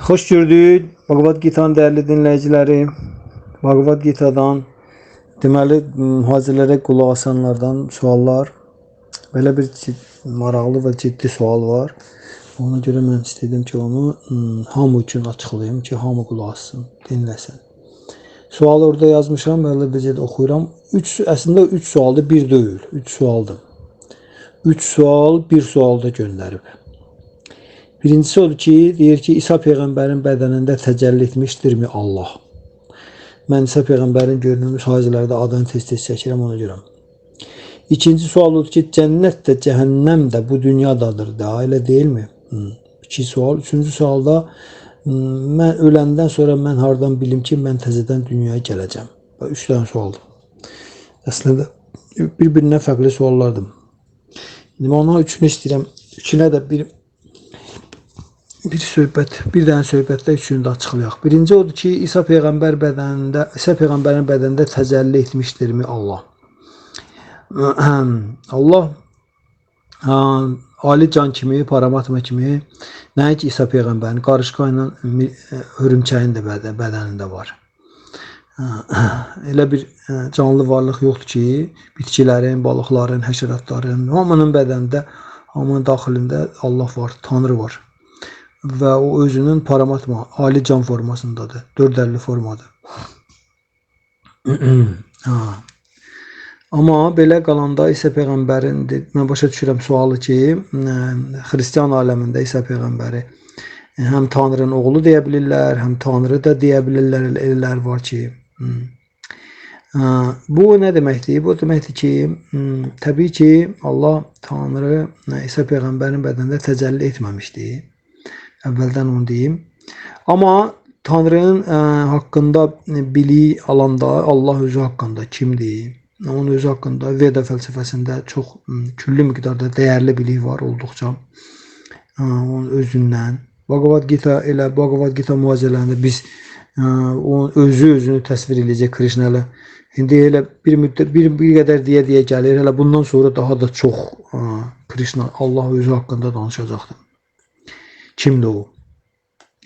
Xoş gördük Bhagavad Gita'nın dəyərli dinləyiciləri. Bhagavad Gita'dan deməli mühazirələrə qulaq asanlardan suallar. Belə bir maraqlı və ciddi sual var. Ona görə mən istədim ki, onu hamı üçün açıqlayım ki, hamı qulaq assın, dinləsin. Sualı orada yazmışam, elə necə də oxuyuram. 3 əslində 3 sualdır, bir deyil, 3 sualdır. 3 sual bir sualda göndərib. Birincisi odur ki, deyir ki, İsa peyğəmbərin bədənində təcəlli etmişdirmi Allah? Mən İsa peyğəmbərin görünmüş hadisələrdə adını tez-tez çəkirəm ona görə. İkinci sual odur ki, cənnət də, cəhənnəm də bu dünyadadır da, elə deyilmi? İki sual. Üçüncü sualda mən öləndən sonra mən hardan bilim ki, mən təzədən dünyaya gələcəm? Bax, üç dənə sualdır. Əslində bir-birindən fərqli suallardır. İndi mən ona üçünü istəyirəm. Üçünə də bir söhbət, bir dənə söhbətdə üçünü də açıqlayaq. Birinci odur ki, İsa peyğəmbər bədənində, İsa peyğəmbərin bədənində təcəlli etmişdirmi Allah? Allah ali can kimi, paramatma kimi, nəinki İsa peyğəmbərin, qarışqa ilə hörümçəyin də bədənində var. Elə bir canlı varlıq yoxdur ki, bitkilərin, balıqların, həşəratların, hamının bədənində, hamının daxilində Allah var, Tanrı var. Və o özünün paramatma, ali can formasındadır. Dörd əlli formadır. Amma belə qalanda İsa peyğəmbərin, mən başa düşürəm sualı ki, xristian aləmində İsa peyğəmbəri həm Tanrının oğlu deyə bilirlər, həm Tanrı da deyə bilirlər, elələr var ki. Bu nə deməkdir? Bu deməkdir ki, təbii ki, Allah Tanrı İsa peyğəmbərin bədənində təcəlli etməmişdi. Əvvəldən onu deyim. Amma Tanrının haqqında biliyi alanda, Allah özü haqqında kimdir? Onun özü haqqında Veda fəlsəfəsində çox küllü miqdarda dəyərli bilik var olduqca. Onun özündən. Bhagavad Gita elə Bhagavad Gita mühazirələrində biz onun özü özünü təsvir eləyəcək Krishna elə. İndi elə bir müddət bir qədər deyə-deyə gəlir. Hələ bundan sonra daha da çox Krishna Allah özü haqqında danışacaqdır. Kimdir o?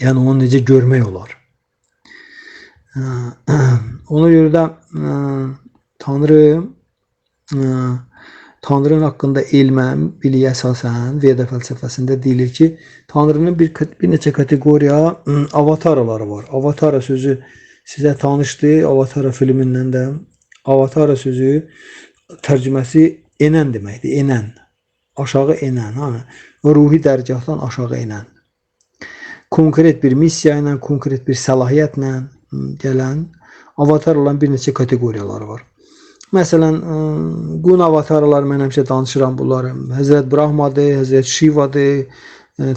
Yəni onu necə görmək olar? Ona görə də Tanrının haqqında elmə, biliyə əsasən Veda fəlsəfəsində deyilir ki, Tanrının bir neçə kateqoriya avataraları var. Avatara sözü sizə tanışdır. Avatara filmindən də avatara sözü tərcüməsi enən deməkdir. Enən. Aşağı enən, ha? Ruhi dərgahdan aşağı enən. Konkret bir missiya ilə, konkret bir səlahiyyətlə gələn avatar olan bir neçə kateqoriyaları var. Məsələn, qun avatarlar, mən həmişə danışıram bunları. Həzrət Brahmadır, Həzrət Şivadır,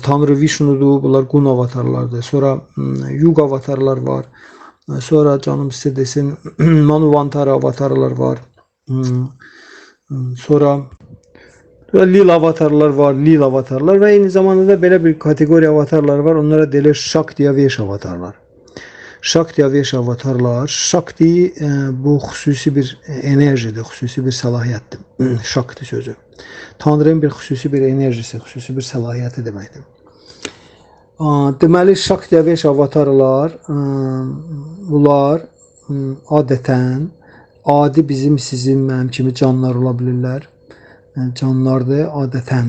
Tanrı Vishnudur, bunlar qun avatarlardır. Sonra Yuga avatarlar var. Sonra canım sizə desin, Manuvantara avatarlar var. Sonra Lil avatarlar var, Lil avatarlar və eyni zamanda da belə bir kateqoriya avatarlar var. Onlara deyilir Shakti avatarlar. Shakti avatarlar, Shakti bu xüsusi bir enerjidir, xüsusi bir səlahiyyətdir. Shakti sözü. Tanrının bir xüsusi bir enerjisi, xüsusi bir səlahiyyəti deməkdir. Deməli Shakti avatarlar, bunlar adətən adi bizim, sizin, mənim kimi canlar ola bilirlər. Canlardır adətən.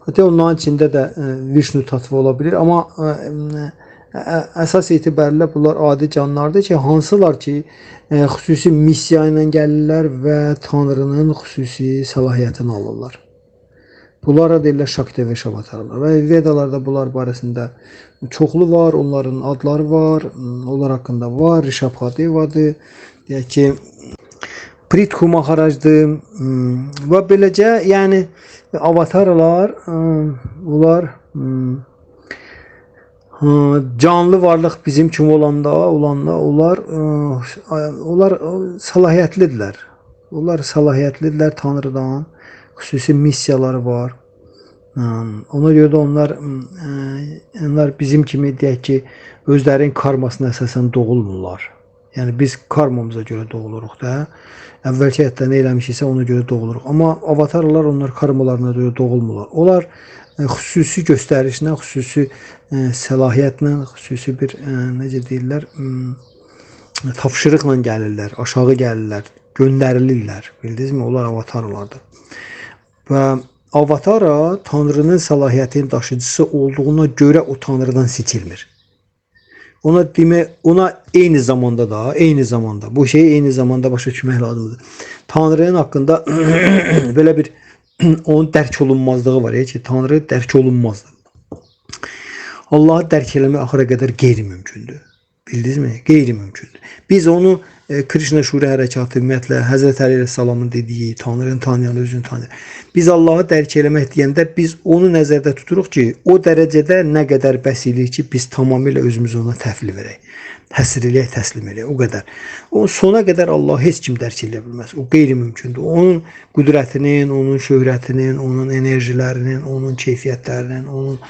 Hətta onların içində də Vishnu tatva ola bilir, amma əsas etibarilə bunlar adi canlardır ki, hansılar ki, xüsusi missiya ilə gəlirlər və Tanrının xüsusi səlahiyyətini alırlar. Bunlara deyirlər Shakti avatarlar. Və Vedalarda bunlar barəsində çoxlu var, onların adları var, onlar haqqında var. Rishabhadevadır, deyək ki, Prithu Maharajdır və beləcə, yəni avatarlar, bunlar canlı varlıq bizim kimi olanda onlar səlahiyyətlidirlər. Onlar səlahiyyətlidirlər Tanrıdan. Xüsusi missiyaları var. Ona görə də onlar bizim kimi deyək ki, özlərinin karmasına əsasən doğulmurlar. Yəni biz karmamıza görə doğuluruq da. Əvvəlki həyatda nə eləmişiksə ona görə doğuluruq. Amma avatarlar onlar karmalarına görə doğulmurlar. Onlar xüsusi göstərişlə, xüsusi səlahiyyətlə, xüsusi bir necə deyirlər, tapşırıqla gəlirlər, aşağı gəlirlər, göndərilirlər. Bildinizmi? Onlar avatarlardır. Və avatara Tanrının səlahiyyətinin daşıyıcısı olduğuna görə o Tanrıdan seçilmir. Ona demək, ona eyni zamanda da, eyni zamanda bu şeyi eyni zamanda başa düşmək lazımdır. Tanrının haqqında belə bir onun dərk olunmazlığı var, ki, Tanrı dərk olunmazdır. Allahı dərk eləmək axıra qədər qeyri-mümkündür. Bildinizmi? Qeyri-mümkündür. Biz onu Krishna Şura hərəkatı, ümumiyyətlə Həzrət Əli əleyhissalamın dediyi, Tanrını tanıyan özünü tanıyır. Biz Allahı dərk eləmək deyəndə biz onu nəzərdə tuturuq ki, o dərəcədə nə qədər bəs eləyir ki, biz tamamilə özümüzü ona təhvil verək. Həsr eləyək, təslim eləyək, o qədər. O sona qədər Allahı heç kim dərk eləyə bilməz. O qeyri-mümkündür. Onun qüdrətinin, onun şöhrətinin, onun enerjilərinin, onun keyfiyyətlərinin, onun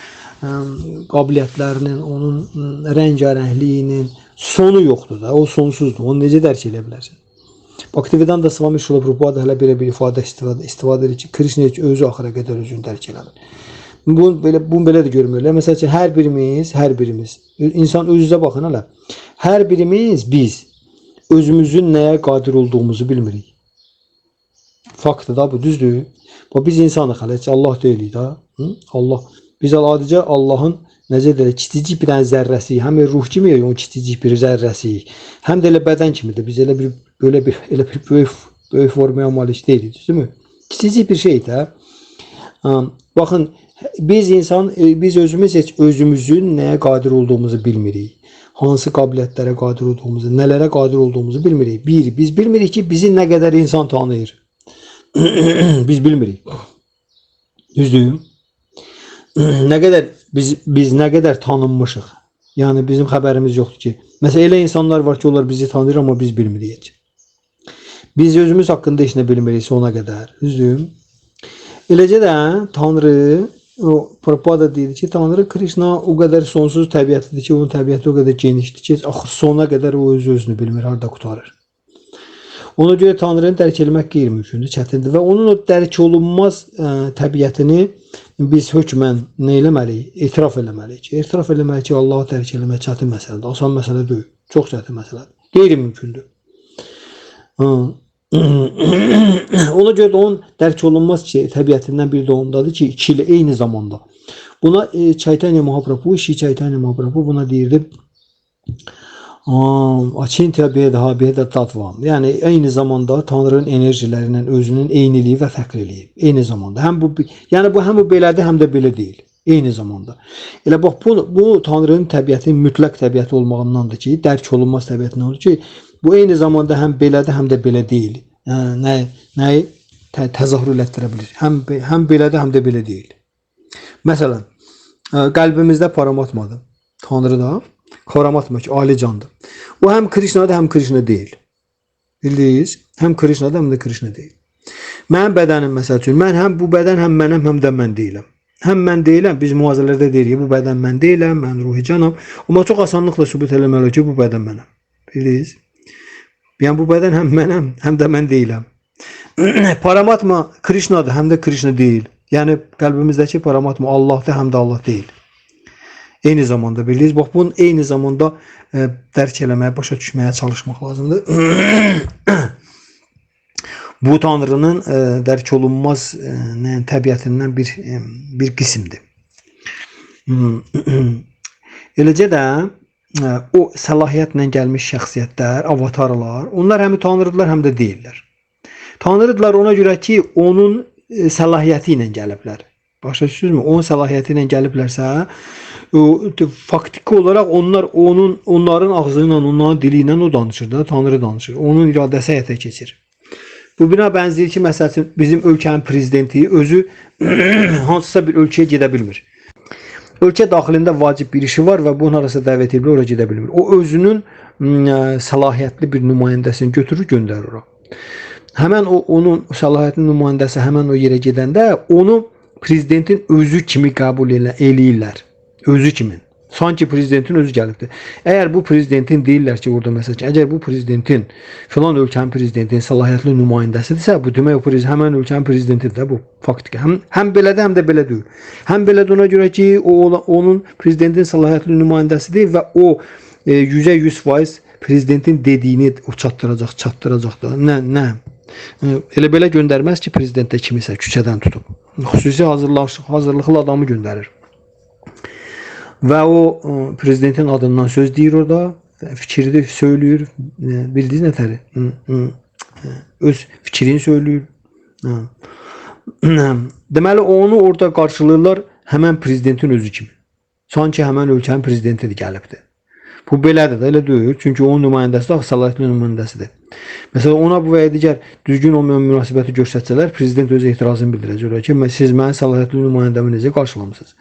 qabiliyyətlərinin, onun rəngarəngliyinin sonu yoxdur da. O sonsuzdur. Onu necə dərk eləyə bilərsən? Bhaktivedanta Swami Srila Prabhupada hələ belə bir ifadə istifadə edir ki, Krishna heç özü axıra qədər özünü dərk eləmir. Bunu belə də görmürlər. Məsəl üçün hər birimiz insan öz-özə baxın hələ. Hər birimiz biz özümüzün nəyə qadir olduğumuzu bilmirik. Faktdır da bu, düzdür? Bax biz insanıq hələ, heç Allah deyilik da. Hı? Allah. Biz adicə Allahın necə deyək, kiçicik bir dənə zərrəsiyik. Həm ruh kimiyik, onun kiçicik bir zərrəsiyik. Həm də elə bədən kimidir. Biz elə bir belə bir elə bir böyük formaya malik deyilik, düzdürmü? Kiçicik bir şey də. Baxın, biz insan, biz özümüz heç özümüzün nəyə qadir olduğumuzu bilmirik. Hansı qabiliyyətlərə qadir olduğumuzu, nələrə qadir olduğumuzu bilmirik. Bir, biz bilmirik ki, bizi nə qədər insan tanıyır. Biz bilmirik. Düzdür? Nə qədər biz nə qədər tanınmışıq. Yəni bizim xəbərimiz yoxdur ki. Məsələn elə insanlar var ki, onlar bizi tanıyır, amma biz bilmirik heç. Biz özümüz haqqında heç nə bilmirik sona qədər. Düzdür? Eləcə də Tanrı, o Prabhupada deyir ki, Tanrı Krishna o qədər sonsuz təbiətlidir ki, onun təbiəti o qədər genişdir ki, axır sona qədər o öz özünü bilmir, harda qurtarır. Ona görə Tanrını dərk eləmək qeyri-mümkündür, çətindir və onun o dərk olunmaz təbiətini biz hökmən nə eləməliyik? Etiraf eləməliyik. Etiraf eləməliyik ki, Allahı dərk eləmək çətin məsələdir, asan məsələ deyil. Çox çətin məsələdir. Qeyri-mümkündür. Ona görə də onun dərk olunmaz ki, təbiətindən bir də ondadır ki, iki ilə eyni zamanda. Buna Chaitanya Mahaprabhu, Shri Chaitanya Mahaprabhu buna deyirdi. Achintya Bheda Bheda Tattva. Yəni eyni zamanda Tanrının enerjiləri ilə özünün eyniliyi və fərqliliyi. Eyni zamanda. Həm bu, yəni bu həm bu belədir, həm də belə deyil. Eyni zamanda. Elə bax bu Tanrının təbiətinin mütləq təbiəti olmağındandır ki, dərk olunmaz təbiətindən olur ki, bu eyni zamanda həm belədir, həm də belə deyil. Yəni nəyi təzahür elətdirə bilir. Həm belədir, həm də belə deyil. Məsələn, qəlbimizdə Paramatmadır. Tanrı da Paramatma ki, ali candır. O həm Krishnadır, həm Krishna deyil. Bildiniz? Həm Krishnadır, həm də Krishna deyil. Mənim bədənim məsəl üçün, mən həm bu bədən həm mənəm, həm də mən deyiləm. Həm mən deyiləm, biz mühazirələrdə deyirik, bu bədən mən deyiləm, mən ruhi canam. Amma çox asanlıqla sübut eləmək olar ki, bu bədən mənəm. Bildiniz? Yəni bu bədən həm mənəm, həm də mən deyiləm. Paramatma Krishnadır, həm də Krishna deyil. Yəni qəlbimizdəki Paramatma Allahdır, həm də Allah deyil. Eyni zamanda bildiniz. Bax bunun eyni zamanda dərk eləməyə, başa düşməyə çalışmaq lazımdır. Bu Tanrının dərk olunmaz təbiətindən bir qismdir. Eləcə də o səlahiyyətlə gəlmiş şəxsiyyətlər, avatarlar, onlar həm tanrıdırlar, həm də deyillər. Tanrıdırlar ona görə ki, onun səlahiyyəti ilə gəliblər. Başa düşdünüzmü? Onun səlahiyyəti ilə gəliblərsə, faktiki olaraq onlar onların ağzı ilə, onların dili ilə o danışır da, Tanrı danışır. Onun iradəsi həyata keçir. Bu buna bənzəyir ki, məsəl üçün bizim ölkənin prezidenti özü hansısa bir ölkəyə gedə bilmir. Ölkə daxilində vacib bir işi var və bunun harasa dəvət ediblər, ora gedə bilmir. O özünün səlahiyyətli bir nümayəndəsini götürür, göndərir ora. Həmən o onun səlahiyyətli nümayəndəsi həmən o yerə gedəndə onu prezidentin özü kimi qəbul eləyirlər. Özü kimi. Sanki prezidentin özü gəlibdir. Əgər bu prezidentin deyirlər ki, orada məsəl üçün, əgər bu prezidentin filan ölkənin prezidentinin səlahiyyətli nümayəndəsidirsə, bu demək o prezident həmin ölkənin prezidentidir də bu faktiki. Həm belədir, həm də belə deyil. Həm belədir ona görə ki, o onun prezidentin səlahiyyətli nümayəndəsidir və o 100% prezidentin dediyini o çatdıracaq da. Nə? Elə belə göndərməz ki, prezidentdə kimisə küçədən tutub. Xüsusi hazırlıqlı adamı göndərir. Və o prezidentin adından söz deyir orada, fikrini söylüyor, bildiniz nətəri? Öz fikrini söylüyor. Deməli onu orada qarşılayırlar həmən prezidentin özü kimi. Sanki həmən ölkənin prezidentidir gəlibdir. Bu belədir də, elə deyil. Çünki onun nümayəndəsi də səlahiyyətli nümayəndəsidir. Məsələn, ona bu və ya digər düzgün olmayan münasibəti göstərsələr, prezident öz etirazını bildirəcək ki, siz mənim səlahiyyətli nümayəndəmi necə qarşılamısınız?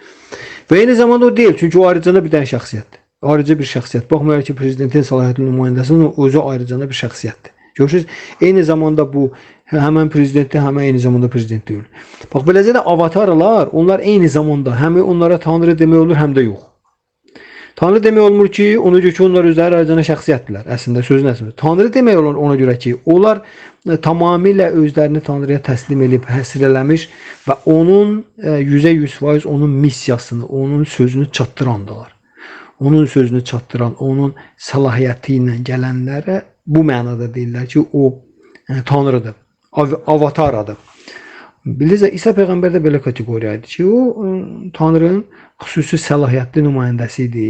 Və eyni zamanda o deyil, çünki o ayrıca bir dənə şəxsiyyətdir. Ayrıca bir şəxsiyyət. Baxmayaraq ki, prezidentin səlahiyyətli nümayəndəsinin özü ayrıca bir şəxsiyyətdir. Görürsünüz, eyni zamanda bu həmən prezidentdir, həm eyni zamanda prezident deyil. Bax, beləcə də avatarlar, onlar eyni zamanda həm onlara tanrı demək olur, həm də yox. Tanrı demək olmur ki, ona görə ki, onlar özləri ayrıca şəxsiyyətdirlər. Əslində sözün əslində. Tanrı demək olur ona görə ki, onlar tamamilə özlərini Tanrıya təslim edib, həsr eləmiş və onun 100% onun missiyasını, onun sözünü çatdırandılar. Onun sözünü çatdıran, onun səlahiyyəti ilə gələnlərə bu mənada deyirlər ki, o Tanrıdır, avataradır. Bilirsiniz, İsa Peyğəmbər də belə kateqoriya idi ki, o Tanrının xüsusi səlahiyyətli nümayəndəsi idi.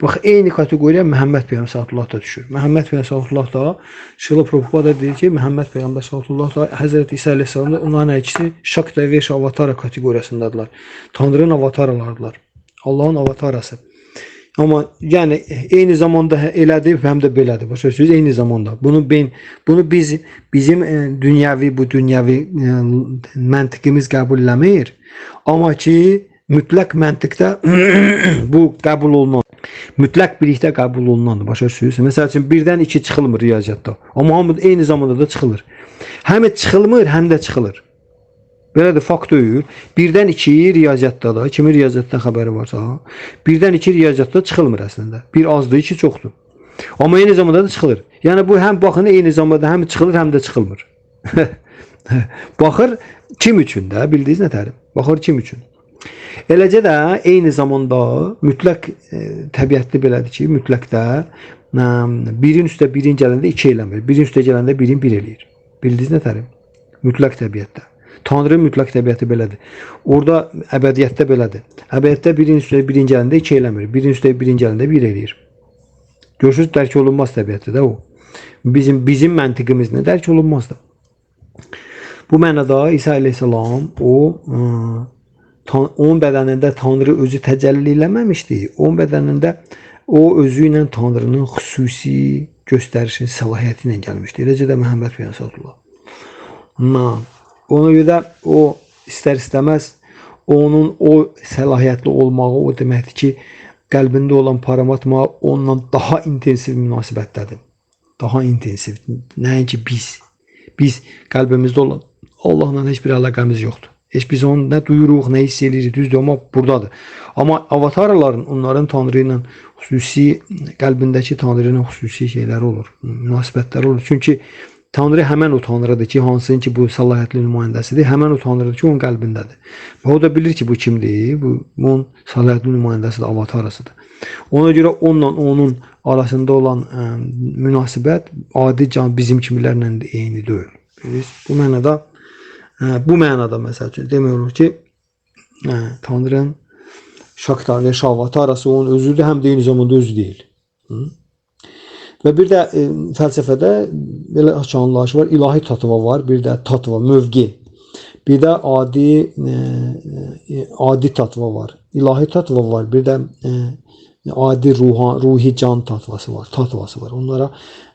Bax, eyni kateqoriya Məhəmməd Peyğəmbər sallallahu da düşür. Məhəmməd Peyğəmbər sallallahu da Şrila Prabhupada deyir ki, Məhəmməd Peyğəmbər sallallahu da Həzrət İsa əleyhissalam da onların hər ikisi Şakta Veşa avatara kateqoriyasındadılar. Tanrının avataralardılar. Allahın avatarası. Amma yəni eyni zamanda elədir, həm də belədir. Başa düşürsünüz? Eyni zamanda. Bunu biz bizim dünyəvi bu dünyəvi məntiqimiz qəbul eləmir. Amma ki mütləq məntiqdə bu qəbul olunan, mütləq birlikdə qəbul olunandır. Başa düşürsünüz? Məsəl üçün 1-dən 2 çıxılmır riyaziyyatda. Amma hamı eyni zamanda da çıxılır. Həm çıxılmır, həm də çıxılır. Belədir, fakt deyil. 1-dən 2 riyaziyyatda da, kimin riyaziyyatdan xəbəri varsa, 1-dən 2 riyaziyyatda çıxılmır əslində. 1 azdır, 2 çoxdur. Amma eyni zamanda da çıxılır. Yəni bu həm baxın eyni zamanda həm çıxılır, həm də çıxılmır. Baxır kim üçün də, bildiniz nətəri? Baxır kim üçün. Eləcə də eyni zamanda mütləq təbiətli belədir ki, mütləqdə birin üstə birin gələndə 2 eləmir. Birin üstə gələndə birin 1 eləyir. Bildiniz nətəri? Mütləq təbiətdə. Tanrının mütləq təbiəti belədir. Orada əbədiyyətdə belədir. Əbədiyyətdə birin üstə birin gələndə 2 eləmir. Birin üstə birin gələndə 1 eləyir. Görürsünüz, dərk olunmaz təbiətdir də o. Bizim məntiqimizlə dərk olunmazdır. Bu mənada İsa əleyhissalam o onun bədənində Tanrı özü təcəlli eləməmişdi. Onun bədənində o özü ilə Tanrının xüsusi göstərişin səlahiyyəti ilə gəlmişdi. Eləcə də Məhəmməd Peyğəmbər sallallahu. Ona görə o istər-istəməz onun o səlahiyyətli olmağı o deməkdir ki, qəlbində olan paramatma onunla daha intensiv münasibətdədir. Daha intensiv. Nəinki biz. Biz qəlbimizdə olan Allahla heç bir əlaqəmiz yoxdur. Heç biz onu nə duyuruq, nə hiss edirik, düzdür, amma buradadır. Amma avataraların, onların Tanrı ilə xüsusi, qəlbindəki Tanrı ilə xüsusi şeyləri olur, münasibətləri olur. Çünki Tanrı həmən o Tanrıdır ki, hansının ki bu səlahiyyətli nümayəndəsidir, həmən o Tanrıdır ki, onun qəlbindədir. Və o da bilir ki, bu kimdir? Bu onun səlahiyyətli nümayəndəsidir, avatarasıdır. Ona görə onunla onun arasında olan münasibət adi can bizim kimilərlə də eyni deyil. Bilirsiniz? Bu mənada məsəl üçün demək olur ki, Tanrının Şakta və Şavatarası onun özüdür, həm də eyni zamanda özü deyil. Hı? Və bir də fəlsəfədə belə açanlaşı var, ilahi tatva var, bir də tatva, mövqe. Bir də adi tatva var. İlahi tatva var, bir də adi ruhi can tatvası var, Onlara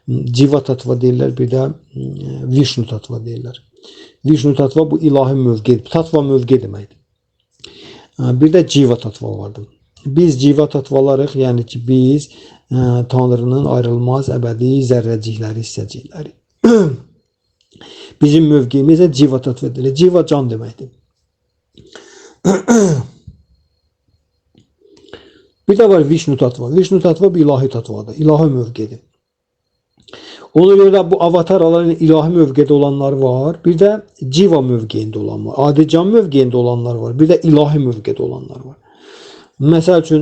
civa tatva deyirlər, bir də Vishnu tatva deyirlər. Vishnu tatva bu ilahi mövqe, tatva mövqe deməkdir. Bir də civa tatva vardır. Biz civa tatvalarıq, yəni ki, biz Tanrının ayrılmaz əbədi zərrəcikləri, hissəcikləri. Bizim mövqeyimizə civa tatva deyilir. Civa can deməkdir. Bir də var Vishnu Tattva. Vishnu Tattva bir ilahi tatvadır, ilahi mövqedir. Ona görə də bu avataraların ilahi mövqedə olanlar var, bir də civa mövqeyində olan var, adi can mövqeyində olanlar var, bir də ilahi mövqedə olanlar var. Məsəl üçün,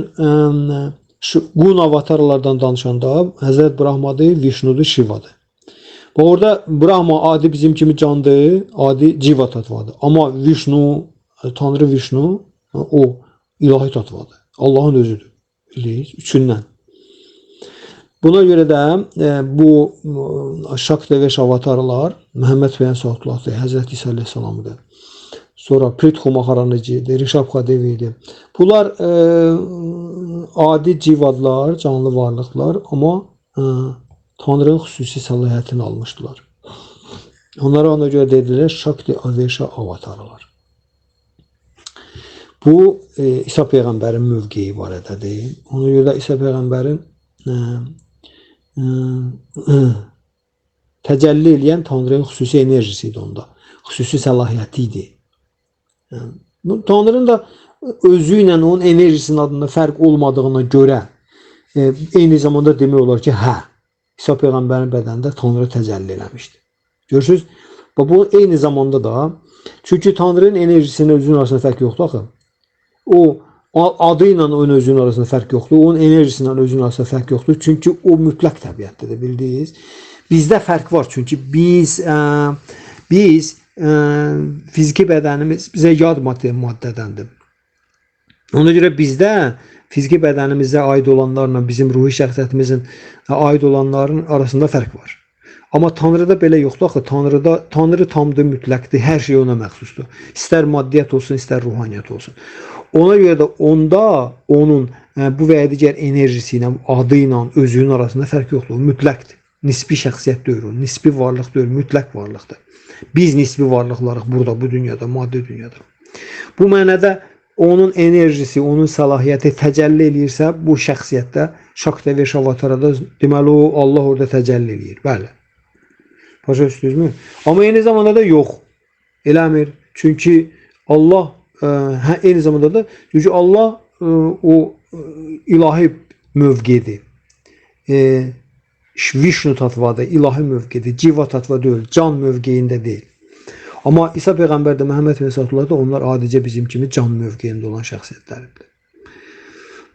şu Gun avataralardan danışanda Həzrət Brahmadır, Vishnudur, Shivadır. Orada Brahma adi bizim kimi candır, adi civa tatvadır. Amma Vishnu, Tanrı Vishnu o ilahi tatvadır. Allahın özüdür. Bilirsiniz, üçündən. Buna görə də bu Şakteveş avatarlar Məhəmməd Peyğəmbər sallallahu, Həzrət İsa əleyhissalamıdır. Sonra Prithu Maharajıdır, Rishabha Devi'dir. Bunlar adi civadlar, canlı varlıqlar, amma Tanrının xüsusi səlahiyyətini almışdılar. Onlara ona görə dedilər Şakti Avesha avatarlar. Bu İsa Peyğəmbərin mövqeyi barədədir. Ona görə də İsa Peyğəmbərin təcəlli eləyən Tanrının xüsusi enerjisi idi onda. Xüsusi səlahiyyəti idi. Yəni, Tanrının da özü ilə onun enerjisinin adında fərq olmadığına görə eyni zamanda demək olar ki, hə, İsa Peyğəmbərin bədənində Tanrı təcəlli eləmişdi. Görürsünüz? Bu eyni zamanda da, çünki Tanrının enerjisinin özünün arasında fərq yoxdur axı. O adı ilə onun özünün arasında fərq yoxdur. Onun enerjisi ilə özünün arasında fərq yoxdur. Çünki o mütləq təbiətdədir, bildiniz. Bizdə fərq var. Çünki biz fiziki bədənimiz bizə yad maddədəndir. Ona görə bizdə fiziki bədənimizə aid olanlarla bizim ruhi şəxsiyyətimizin aid olanların arasında fərq var. Amma Tanrıda belə yoxdur axı. Tanrıda Tanrı tamdır, mütləqdir. Hər şey ona məxsusdur. İstər maddiyyət olsun, istər ruhaniyyət olsun. Ona görə də onda onun bu və ya digər enerjisi ilə, adı ilə, özünün arasında fərq yoxdur. O mütləqdir. Nisbi şəxsiyyət deyil o, nisbi varlıq deyil, mütləq varlıqdır. Biz nisbi varlıqlarıq burada, bu dünyada, maddi dünyada. Bu mənada onun enerjisi, onun səlahiyyəti təcəlli eləyirsə, bu şəxsiyyətdə Şakteveş avatarada deməli o Allah orada təcəlli eləyir. Bəli. Başa düşdünüzmü? Amma eyni zamanda da yox. Eləmir. Çünki Allah eyni zamanda da çünki Allah o ilahi mövqedir. Vishnu tatvadır, ilahi mövqedir. Civa tatva deyil, can mövqeyində deyil. Amma İsa Peyğəmbər də, Məhəmməd Peyğəmbər də onlar adicə bizim kimi can mövqeyində olan şəxsiyyətlərdir.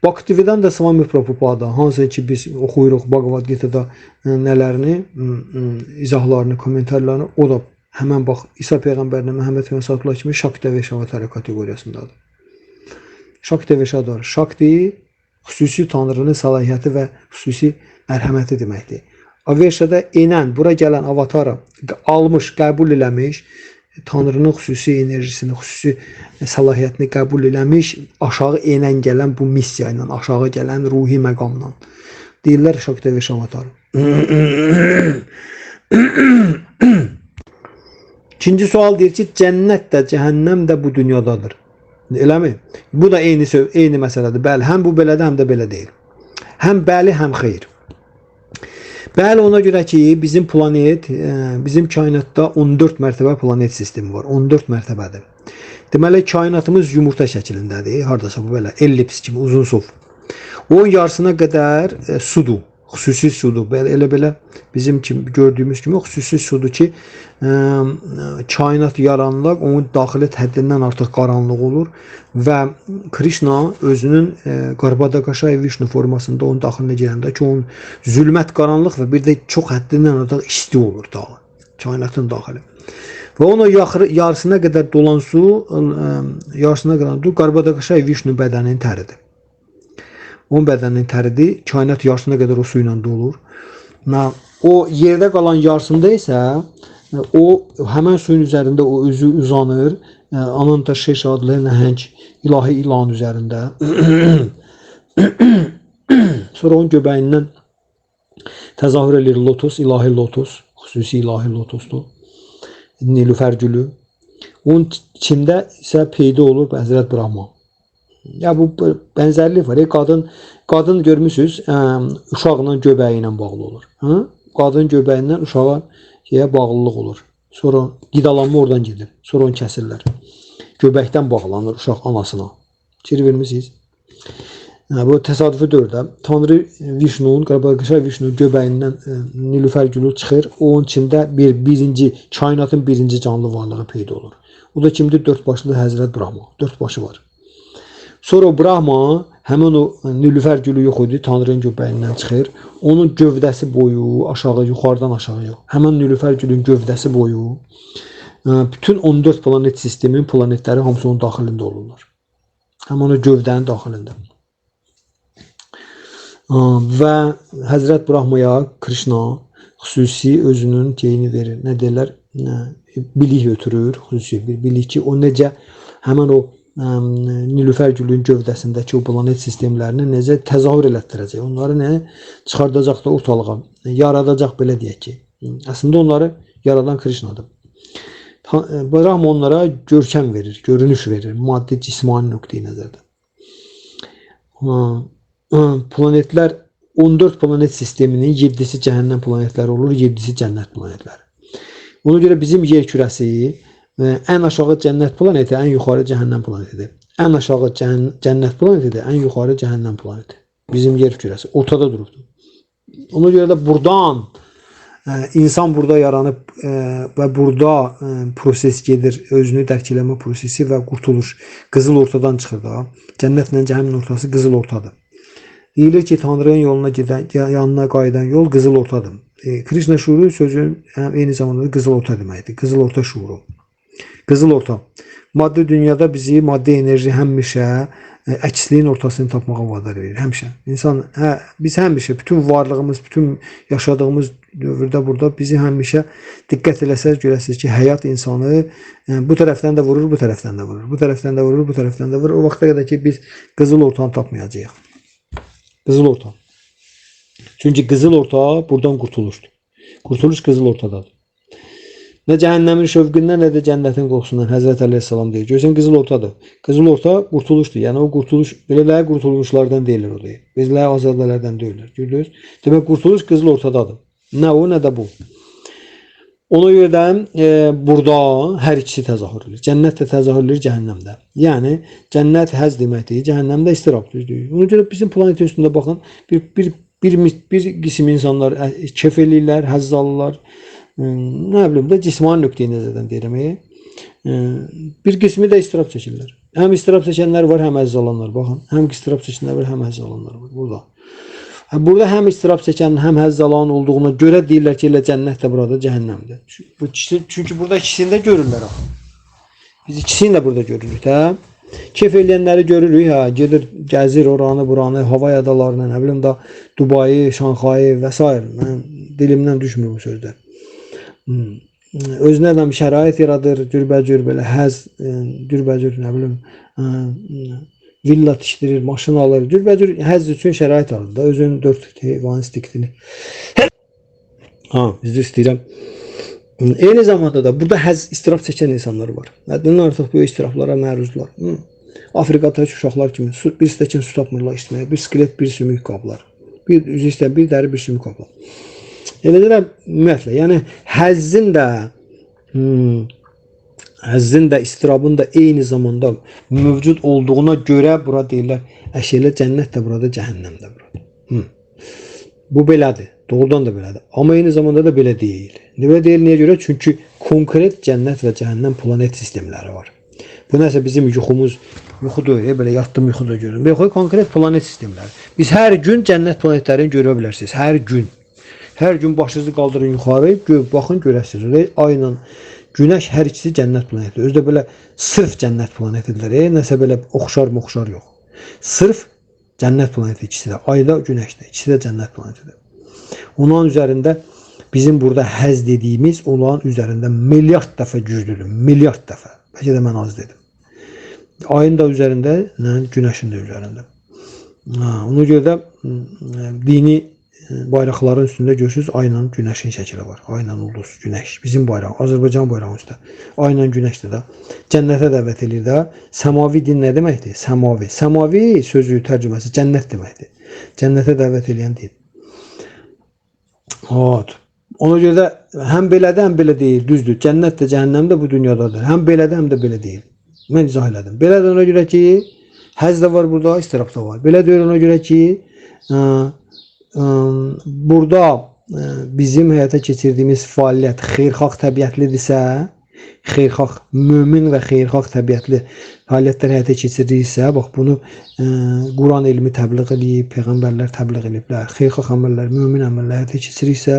Bhaktivedanta Swami Prabhupada, hansı ki biz oxuyuruq Bhagavad Gita-da nələrini, izahlarını, kommentarlarını, o da həmən bax İsa Peyğəmbərlə Məhəmməd Peyğəmbər kimi Şakteveş avatara kateqoriyasındadır. Şakteveş adır. Şakti xüsusi Tanrının səlahiyyəti və xüsusi mərhəməti deməkdir. Aveşada enən, bura gələn avatara almış, qəbul eləmiş, Tanrının xüsusi enerjisini, xüsusi səlahiyyətini qəbul eləmiş, aşağı enən gələn bu missiya ilə, aşağı gələn ruhi məqamla. Deyirlər Şakteveş avatarı. İkinci sual deyir ki, cənnət də, cəhənnəm də bu dünyadadır. Eləmi? Bu da eyni məsələdir. Bəli, həm bu belədir, həm də belə deyil. Həm bəli, həm xeyr. Bəli, ona görə ki, bizim planet, bizim kainatda 14 mərtəbə planet sistemi var. 14 mərtəbədir. Deməli, kainatımız yumurta şəklindədir. Hardasa bu belə ellips kimi uzun sov. Onun yarısına qədər sudur. Xüsusi sudur. Belə, elə belə bizim kimi gördüyümüz kimi xüsusi sudur ki, kainat yarananda onun daxili həddindən artıq qaranlıq olur və Krishna özünün Garbhodakashayi Vishnu formasında onun daxilinə girəndə ki, onun zülmət, qaranlıq və bir də çox həddindən artıq isti olur dağı, kainatın daxili. Və onun yarısına qədər dolan su, yarısına qədər su Garbhodakashayi Vishnu bədəninin təridir. Onun bədəninin təridir. Kainat yarısına qədər o su ilə dolur. O yerdə qalan yarısında isə o həmən suyun üzərində o özü uzanır. Ananta Şeş adlı nəhəng ilahi ilan üzərində. Sonra onun göbəyindən təzahür eləyir lotos, ilahi lotos, xüsusi ilahi lotosdur. Nilüfər gülü. Onun içində isə peyda olur Həzrət Brahma. Ya bu bənzərlik var. Qadın görmüsünüz, uşaqla göbəyi ilə bağlı olur. Hə? Qadın göbəyindən uşağa bağlılıq olur. Sonra qidalanma oradan gedir. Sonra onu kəsirlər. Göbəkdən bağlanır uşaq anasına. Fikir vermisiniz? Bu təsadüfi deyil də. Tanrı Vişnunun, Qarabağ Vişnunun göbəyindən nilüfər gülü çıxır. Onun içində birinci, kainatın birinci canlı varlığı peyda olur. O da kimdir? Dörd başlı Həzrət Brahma. Dörd başı var. Sonra o Brahma, həmin o nilüfər gülü yox idi, Tanrının göbəyindən çıxır. Onun gövdəsi boyu, aşağı, yuxarıdan aşağı yox. Həmin nilüfər gülün gövdəsi boyu bütün 14 planet sisteminin planetləri hamısı onun daxilində olurlar. Həmin o gövdənin daxilində. Və Həzrət Brahmaya Krishna xüsusi özünün şeyini verir. Nə deyirlər? Bilik ötürür, xüsusi bir bilik ki, o necə həmin o nilüfər gülünün gövdəsindəki o planet sistemlərini necə təzahür elətdirəcək, onları nə çıxardacaq da ortalığa, yaradacaq belə deyək ki. Əslində onları yaradan Krishnadır. Brahma onlara görkəm verir, görünüş verir, maddi, cismani nöqteyi nəzərdə. Planetlər 14 planet sisteminin 7-si cəhənnəm planetləri olur, 7-si cənnət planetləri. Ona görə bizim yer kürəsi ən aşağı cənnət planeti, ən yuxarı cəhənnəm planetidir. Ən aşağı cənnət planetidir, ən yuxarı cəhənnəm planeti. Bizim yer kürəsi ortada durubdur. Ona görə də buradan insan burada yaranıb və burada proses gedir, özünü dərk eləmə prosesi və qurtuluş. Qızıl ortadan çıxır da. Cənnətlə cəhənnəmin ortası qızıl ortadır. Deyilir ki, Tanrının yoluna gedən, yanına qayıdan yol qızıl ortadır. Krishna şuuru sözün eyni zamanda da qızıl orta deməkdir. Qızıl orta şuuru. Qızıl orta. Maddi dünyada bizi maddi enerji həmişə əksliyin ortasını tapmağa vadar edir. Həmişə. İnsan, biz həmişə bütün varlığımız, bütün yaşadığımız dövrdə burada bizi həmişə diqqət eləsəz görəsiniz ki, həyat insanı bu tərəfdən də vurur, bu tərəfdən də vurur. Bu tərəfdən də vurur, bu tərəfdən də vurur. O vaxta qədər ki, biz qızıl ortanı tapmayacağıq. Qızıl orta. Çünki qızıl orta buradan qurtuluşdur. Qurtuluş qızıl ortadadır. Nə cəhənnəmin şövqündən, nə də cənnətin qorxusundan Həzrət Əleyhissalam deyir. Görürsən qızıl ortadır. Qızıl orta qurtuluşdur. Yəni o qurtuluş belələri qurtulmuşlardan deyilir o deyir. Bizlər azadələrdən deyirlər. Gördünüz? Demək qurtuluş qızıl ortadadır. Nə o, nə də bu. Ona görə də burada hər ikisi təzahür edir. Cənnət də təzahür edir, cəhənnəm də. Yəni cənnət həzz deməkdir, cəhənnəm də istirab düzdür. Ona görə bizim planetin üstündə baxın, bir qism insanlar kef eləyirlər, həzz alırlar. Nə bilim də cismani nöqteyi nəzərdən deyirəm. Bir qismi də istirab çəkirlər. Həm istirab çəkənlər var, həm həzz alanlar. Baxın, həm istirab çəkənlər var, həm həzz alanlar var burada. Burada həm istirab çəkən, həm həzz alan olduğuna görə deyirlər ki, elə cənnət də burada, cəhənnəm də. Çünki burada ikisini də görürlər axı. Biz ikisini də burada görürük də. Kef eləyənləri görürük, hə, gedir, gəzir oranı, buranı, Havay adalarını, nə bilim da Dubayı, Şanxayı və s. Mən dilimdən düşmür bu sözlər. Özünə də şərait yaradır, cürbəcür belə həzz, cürbəcür nə bilim villa tikdirir, maşın alır, cürbəcür həzz üçün şərait alır da, özünün 4 heyvan istiktini. Ha, üzr istəyirəm. Eyni zamanda da burada həzz, istirab çəkən insanlar var. Həddindən artıq böyük istirablara məruzlar. Afrikada heç uşaqlar kimi su, bir stəkan su tapmırlar içməyə, bir skelet, bir sümük qablar. Bir üzr istəyirəm, bir dəri, bir sümük qablar. Eləcə də ümumiyyətlə, yəni həzzin də istirabın da eyni zamanda mövcud olduğuna görə bura deyirlər, əşi elə cənnət də burada, cəhənnəm də burada. Bu belədir. Doğrudan da belədir. Amma eyni zamanda da belə deyil. Belə deyil niyə görə? Çünki konkret cənnət və cəhənnəm planet sistemləri var. Bu nəsə bizim yuxumuz, yuxu deyil, belə yatdım yuxu da görürüm. Yox, konkret planet sistemləri. Biz hər gün cənnət planetlərini görə bilərsiniz. Hər gün. Hər gün başınızı qaldırın yuxarı, baxın görəsiniz. Ayla Günəş hər ikisi cənnət planetidir. Özü də belə sırf cənnət planetidirlər. Nəsə belə oxşar moxşar yox. Sırf cənnət planeti ikisi də. Ayda, Günəşdə. İkisi də cənnət planetidir. Onların üzərində bizim burada həzz dediyimiz onların üzərində milyard dəfə güclüdür. Milyard dəfə. Bəlkə də mən az dedim. Ayın da üzərində, Günəşin də üzərində. Ona görə də dini bayraqların üstündə görürsünüz, ayla Günəşin şəkili var. Ayla ulduz, Günəş. Bizim bayraq, Azərbaycan bayrağının üstə. Ayla Günəşdir də. Cənnətə dəvət eləyir də. Səmavi din nə deməkdir? Səmavi. Səmavi sözü tərcüməsi cənnət deməkdir. Cənnətə dəvət eləyən din. Evet. Ona görə də həm belədir, həm belə deyil. Düzdür. Cənnət də, cəhənnəm də bu dünyadadır. Həm belədir, həm də belə deyil. Mən izah elədim. Belədir ona görə ki, Həzz də var burada, istirab da var. Belə deyir ona görə ki, burada bizim həyata keçirdiyimiz fəaliyyət xeyirxah təbiətlidirsə, xeyirxah, mömin və xeyirxah təbiətli fəaliyyətlər həyata keçiririksə, bax bunu Quran elmi təbliğ eləyib, peyğəmbərlər təbliğ eləyiblər. Xeyirxah əməllər, mömin əməllər həyata keçiririksə,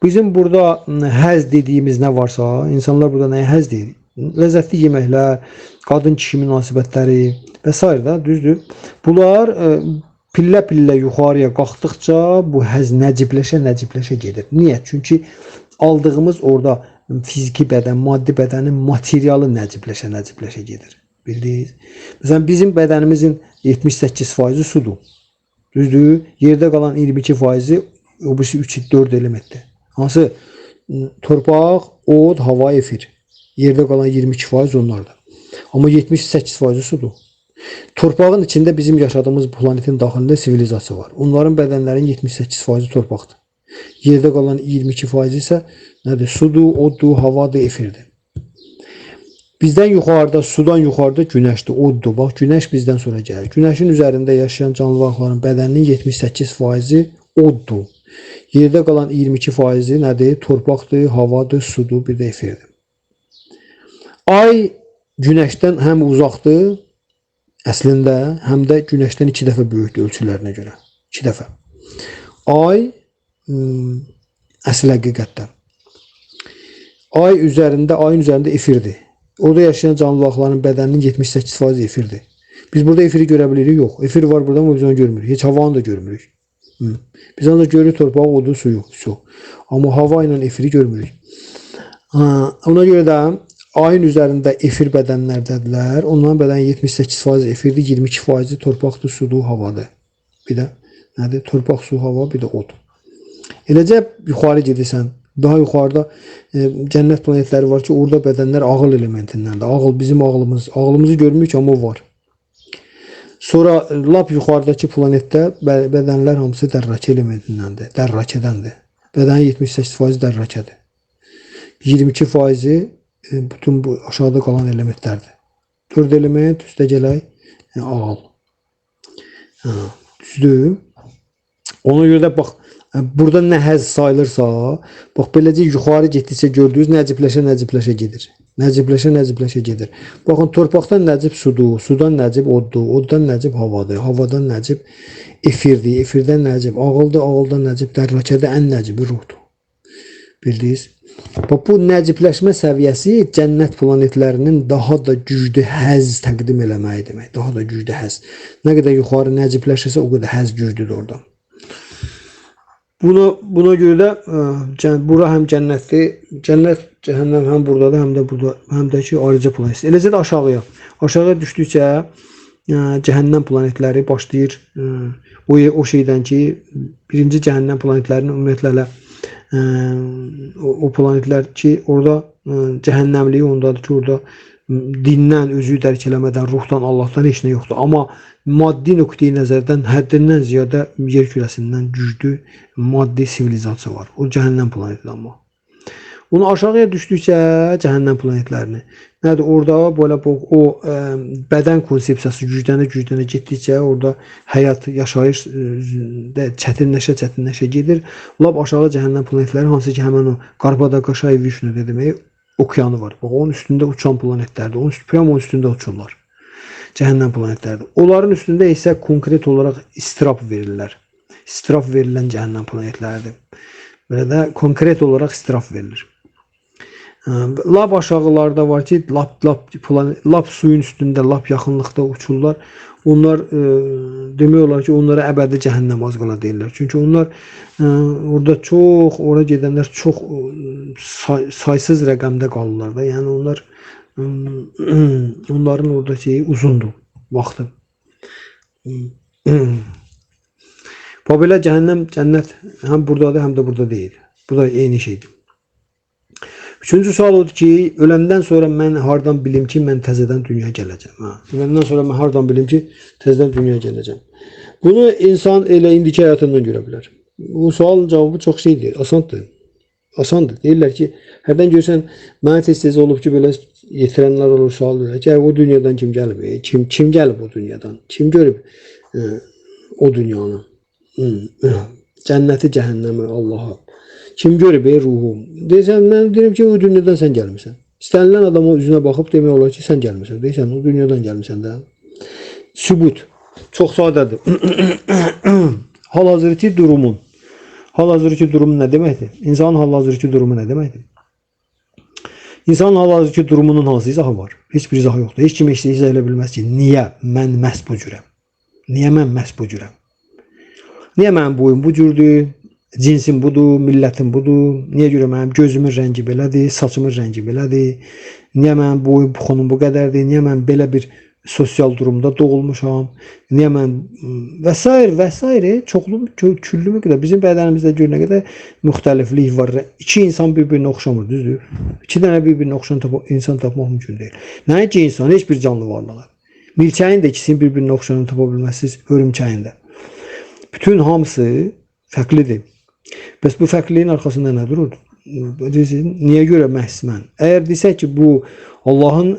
bizim burada həzz dediyimiz nə varsa, insanlar burada nəyə həzz deyir? Ləzzətli yeməklər, qadın-kişi münasibətləri və s. da, düzdür? Bunlar pillə-pillə yuxarıya qalxdıqca bu həzz nəcibləşə-nəcibləşə gedir. Niyə? Çünki aldığımız orada fiziki bədən, maddi bədənin materialı nəcibləşə-nəcibləşə gedir. Bildiniz? Məsələn, bizim bədənimizin 78% sudur. Düzdür? Yerdə qalan 22% o birisi 3-4 elementdir. Hansı? Torpaq, od, hava, efir. Yerdə qalan 22% onlardır. Amma 78% sudur. Torpağın içində bizim yaşadığımız planetin daxilində sivilizasiya var. Onların bədənlərinin 78% torpaqdır. Yerdə qalan 22% isə nədir? Sudur, oddur, havadır, efirdir. Bizdən yuxarıda, sudan yuxarıda günəşdir, oddur. Bax, günəş bizdən sonra gəlir. Günəşin üzərində yaşayan canlı varlıqların bədəninin 78% oddur. Yerdə qalan 22% nədir? Torpaqdır, havadır, sudur, bir də efirdir. Ay günəşdən həm uzaqdır əslində, həm də günəşdən 2 dəfə böyükdür ölçülərinə görə. 2 dəfə. Ay əsl həqiqətdə. Ay üzərində, ayın üzərində efirdir. Orada yaşayan canlı varlıqların bədəninin 78% efirdir. Biz burada efiri görə bilirik? Yox. Efir var burada, amma biz onu görmürük. Heç havanı da görmürük. Biz ancaq görürük torpağı, odu, suyu. Su. Amma hava ilə efiri görmürük. Ona görə də ayın üzərində efir bədənlərdədirlər. Onların bədəni 78% efirdir, 22% torpaqdır, sudur, havadır. Bir də nədir? Torpaq, su, hava, bir də od. Eləcə yuxarı gedirsən, daha yuxarıda cənnət planetləri var ki, orada bədənlər ağıl elementindəndir. Ağıl bizim ağlımız, ağlımızı görmürük amma o var. Sonra lap yuxarıdakı planetdə bədənlər hamısı dərrakə elementindəndir, dərrakədəndir. Bədənin 78% dərrakədir. 22% bütün bu aşağıda qalan elementlərdir. 4 element üstə gələk ağıl. Düzdür? Ona görə də bax, burada nə həzz sayılırsa, bax beləcə yuxarı getdikcə gördüyünüz nəcibləşə-nəcibləşə gedir. Nəcibləşə-nəcibləşə gedir. Baxın, torpaqdan nəcib sudur, sudan nəcib oddur, oddan nəcib havadır, havadan nəcib efirdir, efirdən nəcib ağıldır, ağıldan nəcib dərrakədə ən nəcibi ruhdur. Bildiniz? Bax, bu nəcibləşmə səviyyəsi cənnət planetlərinin daha da güclü həzz təqdim eləməyi demək. Daha da güclü həzz. Nə qədər yuxarı nəcibləşirsə, o qədər həzz güclüdür orada. Buna görə də bura həm cənnətdir, cənnət, cəhənnəm həm buradadır, həm də burada, həm də ki ayrıca planet. Eləcə də aşağıya. Aşağıya düşdükcə cəhənnəm planetləri başlayır o şeydən ki, birinci cəhənnəm planetlərinin ümumiyyətlə elə o planetlər ki, orada cəhənnəmliyi ondadır ki, orada dindən, özü dərk eləmədən, ruhdan, Allahdan heç nə yoxdur. Amma maddi nöqteyi nəzərdən həddindən ziyadə yer kürəsindən güclü maddi sivilizasiya var. O cəhənnəm planetidir amma. Onu aşağıya düşdükcə cəhənnəm planetlərini. Nədir? Orada belə o bədən konsepsiyası güclənə-güclənə getdikcə orada həyat, yaşayış çətinləşə-çətinləşə gedir. Lap aşağı cəhənnəm planetləri, hansı ki həmin o Qarbadaqaşay Vişnu demək okeanı var. Bax, onun üstündə uçan planetlərdir. Onun, prям onun üstündə uçurlar. Cəhənnəm planetlərdir. Onların üstündə isə konkret olaraq istirab verirlər. İstirab verilən cəhənnəm planetləridir. Belə də konkret olaraq istirab verilir. Lap aşağılarda var ki, lap suyun üstündə, lap yaxınlıqda uçurlar. Onlar demək olar ki, onlara əbədi cəhənnəm az qala deyirlər. Çünki onlar orada çox, ora gedənlər çox saysız rəqəmdə qalırlar da. Yəni onlar onların orada şeyi uzundur vaxtı. Bax belə cəhənnəm, cənnət həm buradadır, həm də burada deyil. Bu da eyni şeydir. Üçüncü sual odur ki, öləndən sonra mən hardan bilim ki, mən təzədən dünyaya gələcəm? Ha. Öləndən sonra mən hardan bilim ki, təzədən dünyaya gələcəm? Bunu insan elə indiki həyatından görə bilər. Bu sualın cavabı çox şeydir, asandır. Asandır. Deyirlər ki, hərdən görsən, mənə tez-tez olub ki, belə yetirənlər olur, sual verir ki, o dünyadan kim gəlib? Kim gəlib o dünyadan? Kim görüb o dünyanı? Cənnəti, cəhənnəmi, Allahı. Kim görüb ruhu? Deyirsən, mən deyirəm ki, o dünyadan sən gəlmisən. İstənilən adama üzünə baxıb demək olar ki, sən gəlmisən. Deyirsən, o dünyadan gəlmisən də. Sübut. Çox sadədir. Hal-hazırki durumun. Hal-hazırki durumu nə deməkdir? İnsanın hal-hazırki durumu nə deməkdir? İnsanın hal-hazırki durumunun hansı izahı var? Heç bir izahı yoxdur. Heç kim heç izah elə bilməz ki, niyə mən məhz bu cürəm? Niyə mən məhz bu cürəm? Niyə mənim boyum bu cürdür? Cinsim budur, millətim budur. Niyə görə mənim gözümün rəngi belədir, saçımın rəngi belədir? Niyə mənim boyum, buxunum bu qədərdir? Niyə mən belə bir sosial durumda doğulmuşam? Niyə mən və s. və s. çoxlu küllü qədər bizim bədənimizdə gör nə qədər müxtəliflik var. İki insan bir-birinə oxşamır, düzdür? İki dənə bir-birinə oxşayan insan tapmaq mümkün deyil. Nəinki insan, heç bir canlı varlığı. Milçəyin də ikisinin bir-birinə oxşayanı tapa bilməzsiniz, hörümçəyin də. Bütün hamısı fərqlidir. Bəs bu fərqliliyin arxasında nə durur? Niyə görə məhz mən? Əgər desək ki, bu Allahın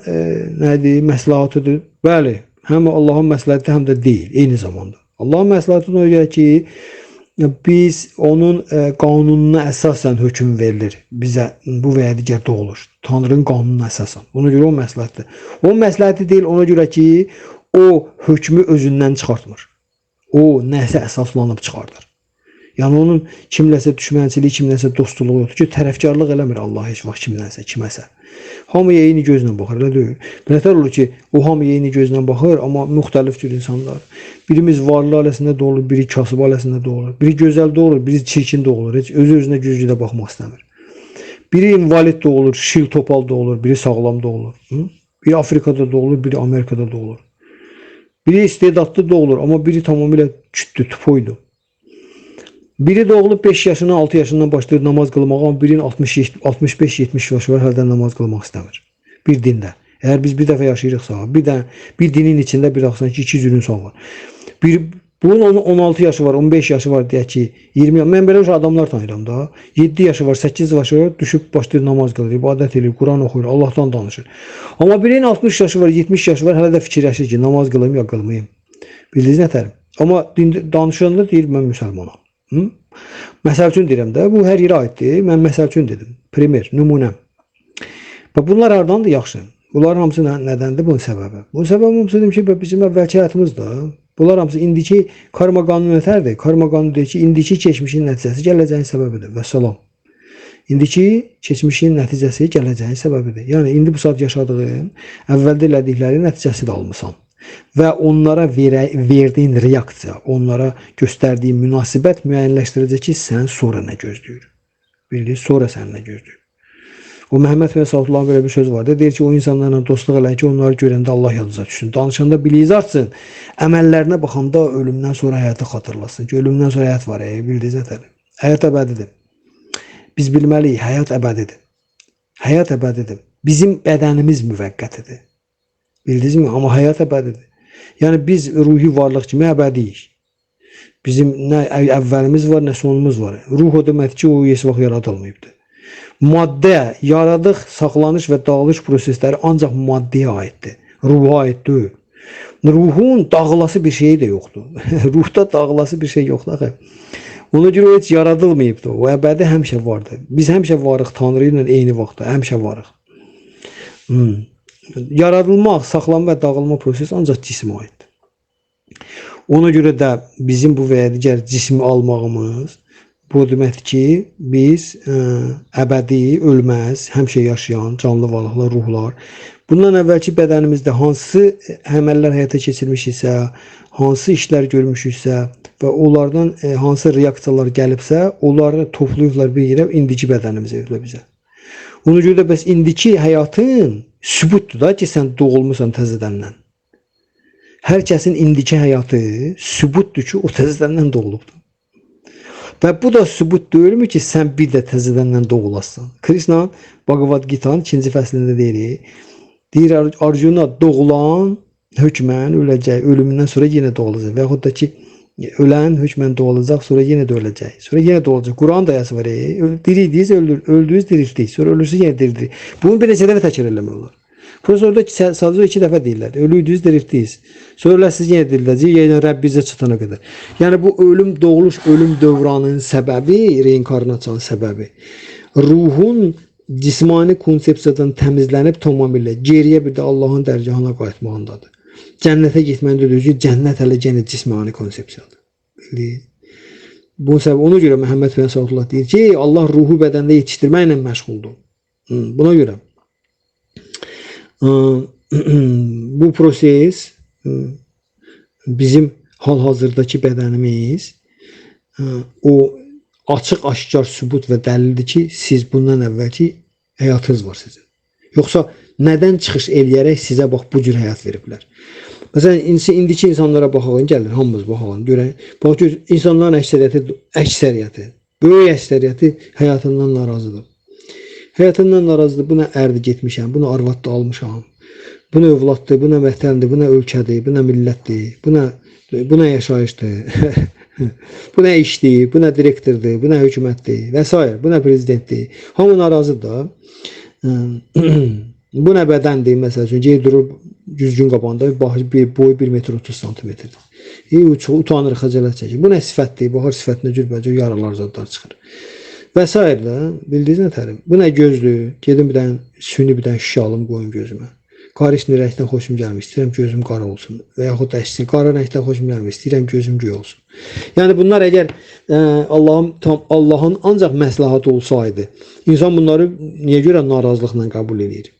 nədir, məslahatıdır. Bəli, həm Allahın məsləhəti, həm də deyil, eyni zamanda. Allahın məsləhəti ona görə ki, biz onun qanununa əsasən hökm verilir bizə bu və ya digər doğuluş. Tanrının qanununa əsasən. Ona görə o məsləhətdir. O məsləhəti deyil ona görə ki, o hökmü özündən çıxartmır. O nəsə əsaslanıb çıxardır. Yəni onun kimləsə düşmənçiliyi, kimləsə dostluğu yoxdur ki, tərəfkarlıq eləmir Allah heç vaxt kimləsə, kiməsə. Hamıya eyni gözlə baxır, elə deyil. Nətər olur ki, o hamıya eyni gözlə baxır, amma müxtəlif cür insanlar. Birimiz varlı ailəsində doğulur, biri kasıb ailəsində doğulur, biri gözəl doğulur, biri çirkin doğulur. Heç özü-özünə güzgüdə baxmaq istəmir. Biri invalid doğulur, şil topal doğulur, biri sağlam doğulur. Hı? Biri Afrikada doğulur, biri Amerikada doğulur. Biri istedadlı doğulur, amma biri tamamilə kütdü, tupoydu. Biri doğulub 5 yaşından, 6 yaşından başlayır namaz qılmağa, amma birinin 65-70 yaşı var, hələ də namaz qılmaq istəmir. Bir dində. Əgər biz bir dəfə yaşayırıqsa, bir dinin içində bir baxsan ki, iki cür insan var. Bunun 16 yaşı var, 15 yaşı var deyək ki, 20. Mən belə adamlar tanıyıram da. 7 yaşı var, 8 yaşı var, düşüb başlayır namaz qılır, ibadət edir, Quran oxuyur, Allahdan danışır. Amma birinin 60 yaşı var, 70 yaşı var, hələ də fikirləşir ki, namaz qılım ya qılmayım. Bildiniz nətərim? Amma danışanda deyir mən müsəlmanam. Hı? Məsəl üçün deyirəm də, bu hər yerə aiddir. Mən məsəl üçün dedim. Primer, nümunə. Və bunlar hardandır yaxşı? Bunların hamısı nədəndir bunun səbəbi? Bunun səbəbi hamısı dedim ki, bizim əvvəlki həyatımızda. Bunlar hamısı indiki karma qanunu nətərdir? Karma qanunu deyir ki, indiki keçmişin nəticəsi gələcəyin səbəbidir. Vəssalam. İndiki keçmişin nəticəsi gələcəyin səbəbidir. Yəni indi bu saat yaşadığın, əvvəldə elədiklərinin nəticəsi də almısan. Və onlara verdiyin reaksiya, onlara göstərdiyin münasibət müəyyənləşdirəcək ki, sən sonra nə gözləyir. Bildiniz, sonra sən nə gözləyir. O Məhəmməd və Sadullahın belə bir sözü var. Deyir ki, o insanlarla dostluq eləyin ki, onları görəndə Allah yadınıza düşsün. Danışanda biliyiz artsın. Əməllərinə baxanda ölümdən sonra həyatı xatırlasın ki, ölümdən sonra həyat var. Bildiniz nətər? Həyat əbədidir. Biz bilməliyik, həyat əbədidir. Həyat əbədidir. Bizim bədənimiz müvəqqətidir. Bildinizmi? Amma həyat əbədidir. Yəni biz ruhi varlıq kimi əbədiyik. Bizim nə əvvəlimiz var, nə sonumuz var. Ruh o deməkdir ki, o heç vaxt yaradılmayıbdır. Maddə, yaradıq, saxlanış və dağılış prosesləri ancaq maddəyə aiddir. Ruha aid deyil. Ruhun dağılası bir şeyi də yoxdur. Ruhda dağılası bir şey yoxdur axı. Ona görə o heç yaradılmayıbdır. O əbədi həmişə vardır. Biz həmişə varıq Tanrı ilə eyni vaxtda, həmişə varıq. Yaradılmaq, saxlanma və dağılma prosesi ancaq cismə aiddir. Ona görə də bizim bu və ya digər cismi almağımız bu deməkdir ki, biz əbədi, ölməz, həmişə yaşayan canlı varlıqlar, ruhlar. Bundan əvvəlki bədənimizdə hansı əməllər həyata keçirmişiksə, hansı işlər görmüşüksə və onlardan hansı reaksiyalar gəlibsə, onları toplayıblar bir yerə indiki bədənimizə veriblər bizə. Ona görə də bəs indiki həyatın sübutdur da ki, sən doğulmusan təzədəndən. Hər kəsin indiki həyatı sübutdur ki, o təzədəndən doğulubdur. Və bu da sübut deyilmi ki, sən bir də təzədəndən doğulasan. Krishna Bhagavad Gita'nın 2-ci fəslində deyir, deyir Arjuna doğulan hökmən öləcək, ölümündən sonra yenə doğulacaq. Və yaxud da ki, Ölən hökmən doğulacaq, sonra yenə də öləcək. Sonra yenə doğulacaq. Quran da ayəsi var. Diri idiniz, öldünüz, diriltdik. Sonra ölürsünüz, yenə dirildirik. Bunu bir neçə dəfə təkrar eləmək olar. Burası orada sadəcə 2 dəfə deyirlər. Ölüydünüz, diriltdiniz. Sonra öləsiniz, yenə diriləcək, yenə Rəbbinizə çatana qədər. Yəni bu ölüm, doğuluş, ölüm dövranının səbəbi, reinkarnasiyanın səbəbi. Ruhun cismani konsepsiyadan təmizlənib tamamilə geriyə bir də Allahın dərgahına qayıtmağındadır. Cənnətə getməyində deyir ki, cənnət hələ yenə cismani konsepsiyadır. Bildiniz? Bunun səbəbi ona görə Məhəmməd Peyğəmbər sallallahu deyir ki, Allah ruhu bədəndə yetişdirməklə məşğuldur. Buna görə bu proses bizim hal-hazırdakı bədənimiz o açıq-aşkar sübut və dəlildir ki, siz bundan əvvəlki həyatınız var sizin. Yoxsa nədən çıxış eləyərək sizə bax bu cür həyat veriblər? Məsələn, indiki insanlara baxalım, gəlir, hamımız baxalım, görək. Bax ki, insanların əksəriyyəti, böyük əksəriyyəti həyatından narazıdır. Həyatından narazıdır. Bu nə ərdi getmişəm, bu nə arvad da almışam, bu nə övladdır, bu nə vətəndir, bu nə ölkədir, bu nə millətdir, bu nə yaşayışdır, bu nə işdir, bu nə direktordur, bu nə hökumətdir və s. Bu nə prezidentdir. Hamı narazıdır da. Bu nə bədəndir, məsəl üçün, geyib durur güzgün qabağında, baxır, boyu 1 metr 30 santimetrdir. Çox utanır, xəcalət çəkir. Bu nə sifətdir, baxır sifətinə cürbəcür yaralar zadlar çıxır. Və s. də, bildiniz nə tərim? Bu nə gözdür, gedim bir dənə süni bir dənə şüşə alım, qoyum gözümə. Qarışlı rəngdən xoşum gəlmir, istəyirəm gözüm qara olsun. Və yaxud da əksini, qara rəngdən xoşum gəlmir, istəyirəm gözüm göy olsun. Yəni bunlar əgər Allahın ancaq məslahatı olsaydı, insan bunları niyə görə narazılıqla qəbul eləyir?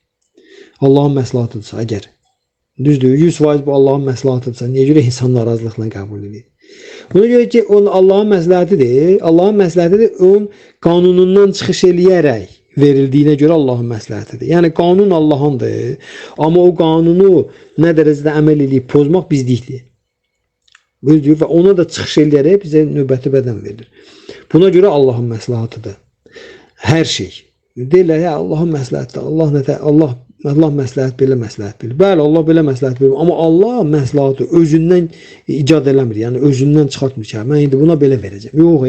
Allahın məslahatıdırsa əgər. Düzdür, 100% bu Allahın məslahatıdırsa, niyə görə insan narazılıqla qəbul eləyir? Buna görə ki, onun Allahın məsləhətidir. Allahın məsləhətidir, onun qanunundan çıxış eləyərək verildiyinə görə Allahın məsləhətidir. Yəni qanun Allahındır, amma o qanunu nə dərəcədə əməl eləyib pozmaq bizlikdir. Düzdür? Və ona da çıxış eləyərək bizə növbəti bədən verilir. Buna görə Allahın məslahatıdır. Hər şey. Deyirlər, ya Allahın məsləhətidir. Allah nə Allah məsləhət belə məsləhət bilir. Bəli, Allah belə məsləhət bilir. Amma Allah məslahatı özündən icad eləmir. Yəni özündən çıxartmır ki, mən indi buna belə verəcəm. Yox,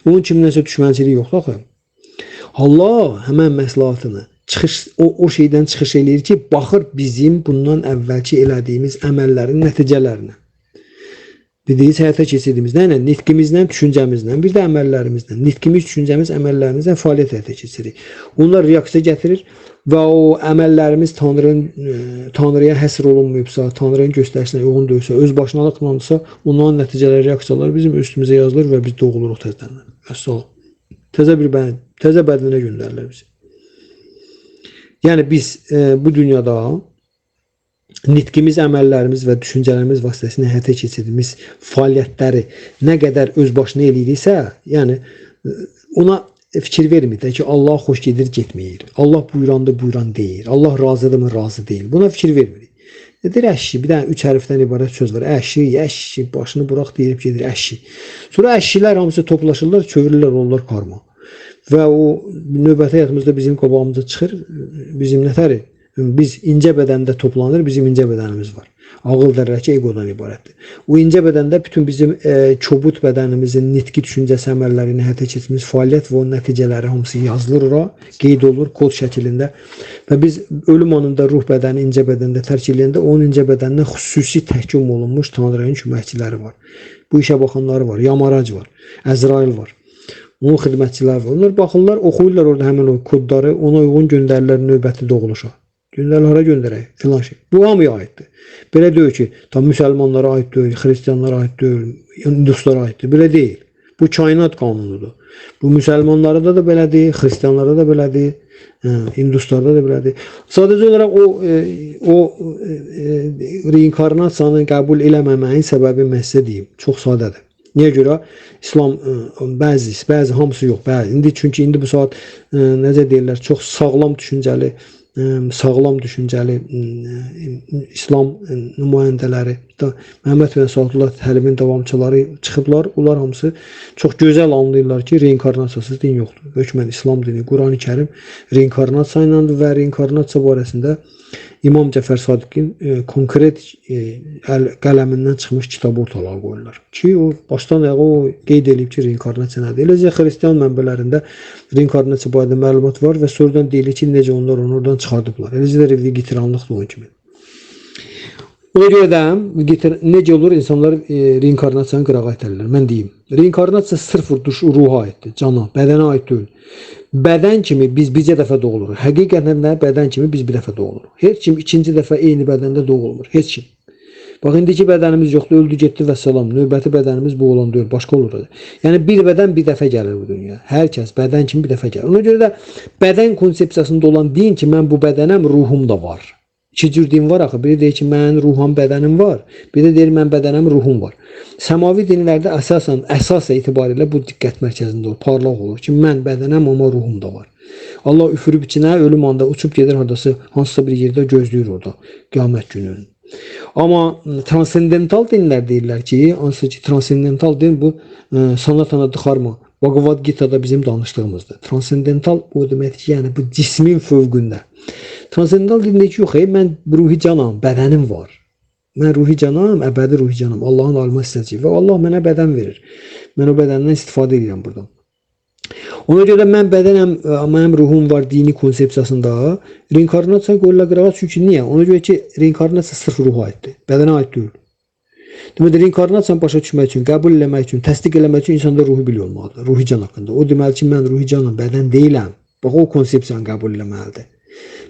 onun kimdənsə düşmənçiliyi yoxdur axı. Allah həmən məslahatını o şeydən çıxış eləyir ki, baxır bizim bundan əvvəlki elədiyimiz əməllərin nəticələrinə. Dediyiniz həyata keçirdiyimiz nə ilə? Nitqimizlə, düşüncəmizlə, bir də əməllərimizlə. Nitqimiz, düşüncəmiz, əməllərimizlə fəaliyyət həyata keçiririk. Onlar reaksiya gətirir və o əməllərimiz Tanrıya həsr olunmayıbsa, Tanrının göstərişinə uyğun deyilsə, öz başınalıqlansa, onların nəticələri, reaksiyaları bizim üstümüzə yazılır və biz doğuluruq təzədən. Vəssalam. Təzə bir bədən, təzə bədənə göndərirlər bizi. Yəni biz bu dünyada nitqimiz, əməllərimiz və düşüncələrimiz vasitəsilə həyata keçirdiyimiz fəaliyyətləri nə qədər öz başına eləyiriksə, yəni ona fikir vermir də ki, Allah xoş gedir, getməyir. Allah buyurandır, buyuran deyil. Allah razıdırmı, razı deyil. Buna fikir vermirik. Deyir əşşi, bir dənə 3 hərfdən ibarət söz var. Əşşi, əşşi, başını buraq deyib gedir əşşi. Sonra əşşilər hamısı toplaşırlar, çövürürlər, olurlar karma. Və o növbəti həyatımızda bizim qabağımıza çıxır, bizim nətəri? Biz incə bədəndə toplanır, bizim incə bədənimiz var. Ağıl dərrəki egodan ibarətdir. O incə bədəndə bütün bizim kobud bədənimizin nitqi, düşüncəsi, əməllərini həyata keçirdiyimiz fəaliyyət və onun nəticələri hamısı yazılır ora, qeyd olunur kod şəklində. Və biz ölüm anında ruh bədəni incə bədəndə tərk eləyəndə onun incə bədəninə xüsusi təhkim olunmuş Tanrının köməkçiləri var. Bu işə baxanları var, Yamarac var, Əzrail var. Onun xidmətçiləri var. Onlar baxırlar, oxuyurlar orada həmin o kodları, ona uyğun göndərirlər növbəti doğuluşa. Göndərirlər, hara göndərək? Filan şey. Bu hamıya aiddir. Belə deyil ki, tam müsəlmanlara aid deyil, xristianlara aid deyil, hinduslara aiddir. Belə deyil. Bu kainat qanunudur. Bu müsəlmanlara da belədir, xristianlara da belədir, hinduslarda da belədir. Sadəcə olaraq o reinkarnasiyanı qəbul eləməməyin səbəbi mən sizə deyim. Çox sadədir. Niyə görə? İslam bəzi hamısı yox, bəzi. İndi çünki indi bu saat necə deyirlər, çox sağlam düşüncəli İslam nümayəndələri, Məhəmməd bin Saadullah təlimin davamçıları çıxıblar. Onlar hamısı çox gözəl anlayırlar ki, reinkarnasiyasız din yoxdur. Hökmən İslam dini, Qurani-Kərim reinkarnasiya ilədir və reinkarnasiya barəsində İmam Cəfər Sadiqin konkret qələmindən çıxmış kitabı ortalığa qoyurlar. Ki o başdan ayağa o qeyd eləyib ki, reinkarnasiya nədir. Eləcə xristian mənbələrində reinkarnasiya barədə məlumat var və sonradan deyilir ki, necə onlar onu oradan çıxardıblar. Eləcə də vegetarianlıq da onun kimi. Ona görə də necə olur insanlar reinkarnasiyanı qırağa itəlirlər. Mən deyim. Reinkarnasiya sırf ruha aiddir, cana, bədənə aid deyil. Bədən kimi biz bircə dəfə doğuluruq. Həqiqətən də bədən kimi biz bir dəfə doğuluruq. Heç kim ikinci dəfə eyni bədəndə doğulmur. Heç kim. Bax indiki bədənimiz yoxdur, öldü, getdi və salam. Növbəti bədənimiz bu olan deyil, başqa olur. Yəni bir bədən bir dəfə gəlir bu dünyaya. Hər kəs bədən kimi bir dəfə gəlir. Ona görə də bədən konsepsiyasında olan deyin ki, mən bu bədənəm, ruhum da var. İki cür din var axı. Biri deyir ki, mənim ruhum, bədənim var. Biri deyir, mən bədənəm, ruhum var. Səmavi dinlərdə əsasən, əsas etibarilə bu diqqət mərkəzində olur, parlaq olur ki, mən bədənəm, amma ruhum da var. Allah üfürüb içinə, ölüm anda uçub gedir hardasa, hansısa bir yerdə gözləyir orada qiyamət gününü. Amma transendental dinlər deyirlər ki, hansı ki transendental din bu Sanatana Dharma, Bhagavad Gita-da bizim danışdığımızdır. Transendental o deməkdir ki, yəni bu cismin fövqündə. Transendental dində ki, yox, mən ruhi canam, bədənim var. Mən ruhi canam, əbədi ruhi canam. Allahın alma hissəsi və Allah mənə bədən verir. Mən o bədəndən istifadə edirəm buradan. Ona görə mən bədənəm, mənim ruhum var dini konsepsiyasında reinkarnasiya qoyurlar qırağa. Çünki niyə? Ona görə ki, reinkarnasiya sırf ruha aiddir, bədənə aid deyil. Deməli, reinkarnasiyanı başa düşmək üçün, qəbul eləmək üçün, təsdiq eləmək üçün insanda ruhi bilik olmalıdır. Ruhi can haqqında. O deməli ki, mən ruhi canam, bədən deyiləm. Bax, o konsepsiyanı qəbul eləməlidir.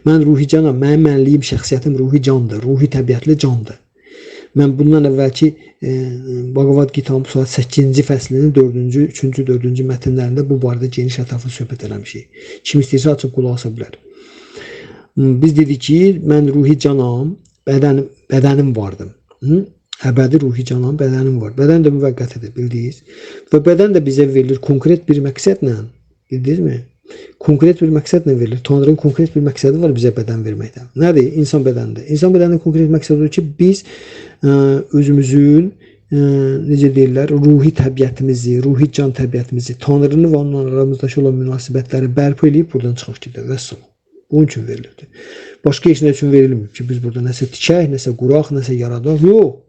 Mən ruhi canam, mənim mənliyim, şəxsiyyətim ruhi candır, ruhi təbiətli candır. Mən bundan əvvəlki Bhagavad Gita-nın bu saat 8-ci fəslinin 4-cü, 3-cü, 4-cü mətnlərində bu barədə geniş ətraflı söhbət eləmişik. Kim istəyirsə açıb qulaq asa bilər. Biz dedik ki, mən ruhi canam, bədən, bədən vardır. Hı? Əbədi ruhi canam, bədənim var. Bədən də müvəqqətidir, bildiniz. Və bədən də bizə verilir konkret bir məqsədlə, bildinizmi? Konkret bir məqsədlə verilir. Tanrının konkret bir məqsədi var bizə bədən verməkdə. Nədir? İnsan bədənində. İnsan bədəninin konkret məqsədi odur ki, biz özümüzün necə deyirlər, ruhi təbiətimizi, ruhi can təbiətimizi, Tanrını və onunla aramızdakı olan münasibətləri bərpa eləyib buradan çıxaq gedək. Vəssalam. Bunun üçün verilibdir. Başqa heç nə üçün verilməyib ki, biz burada nəsə tikək, nəsə quraq, nəsə yaradaq. Yox.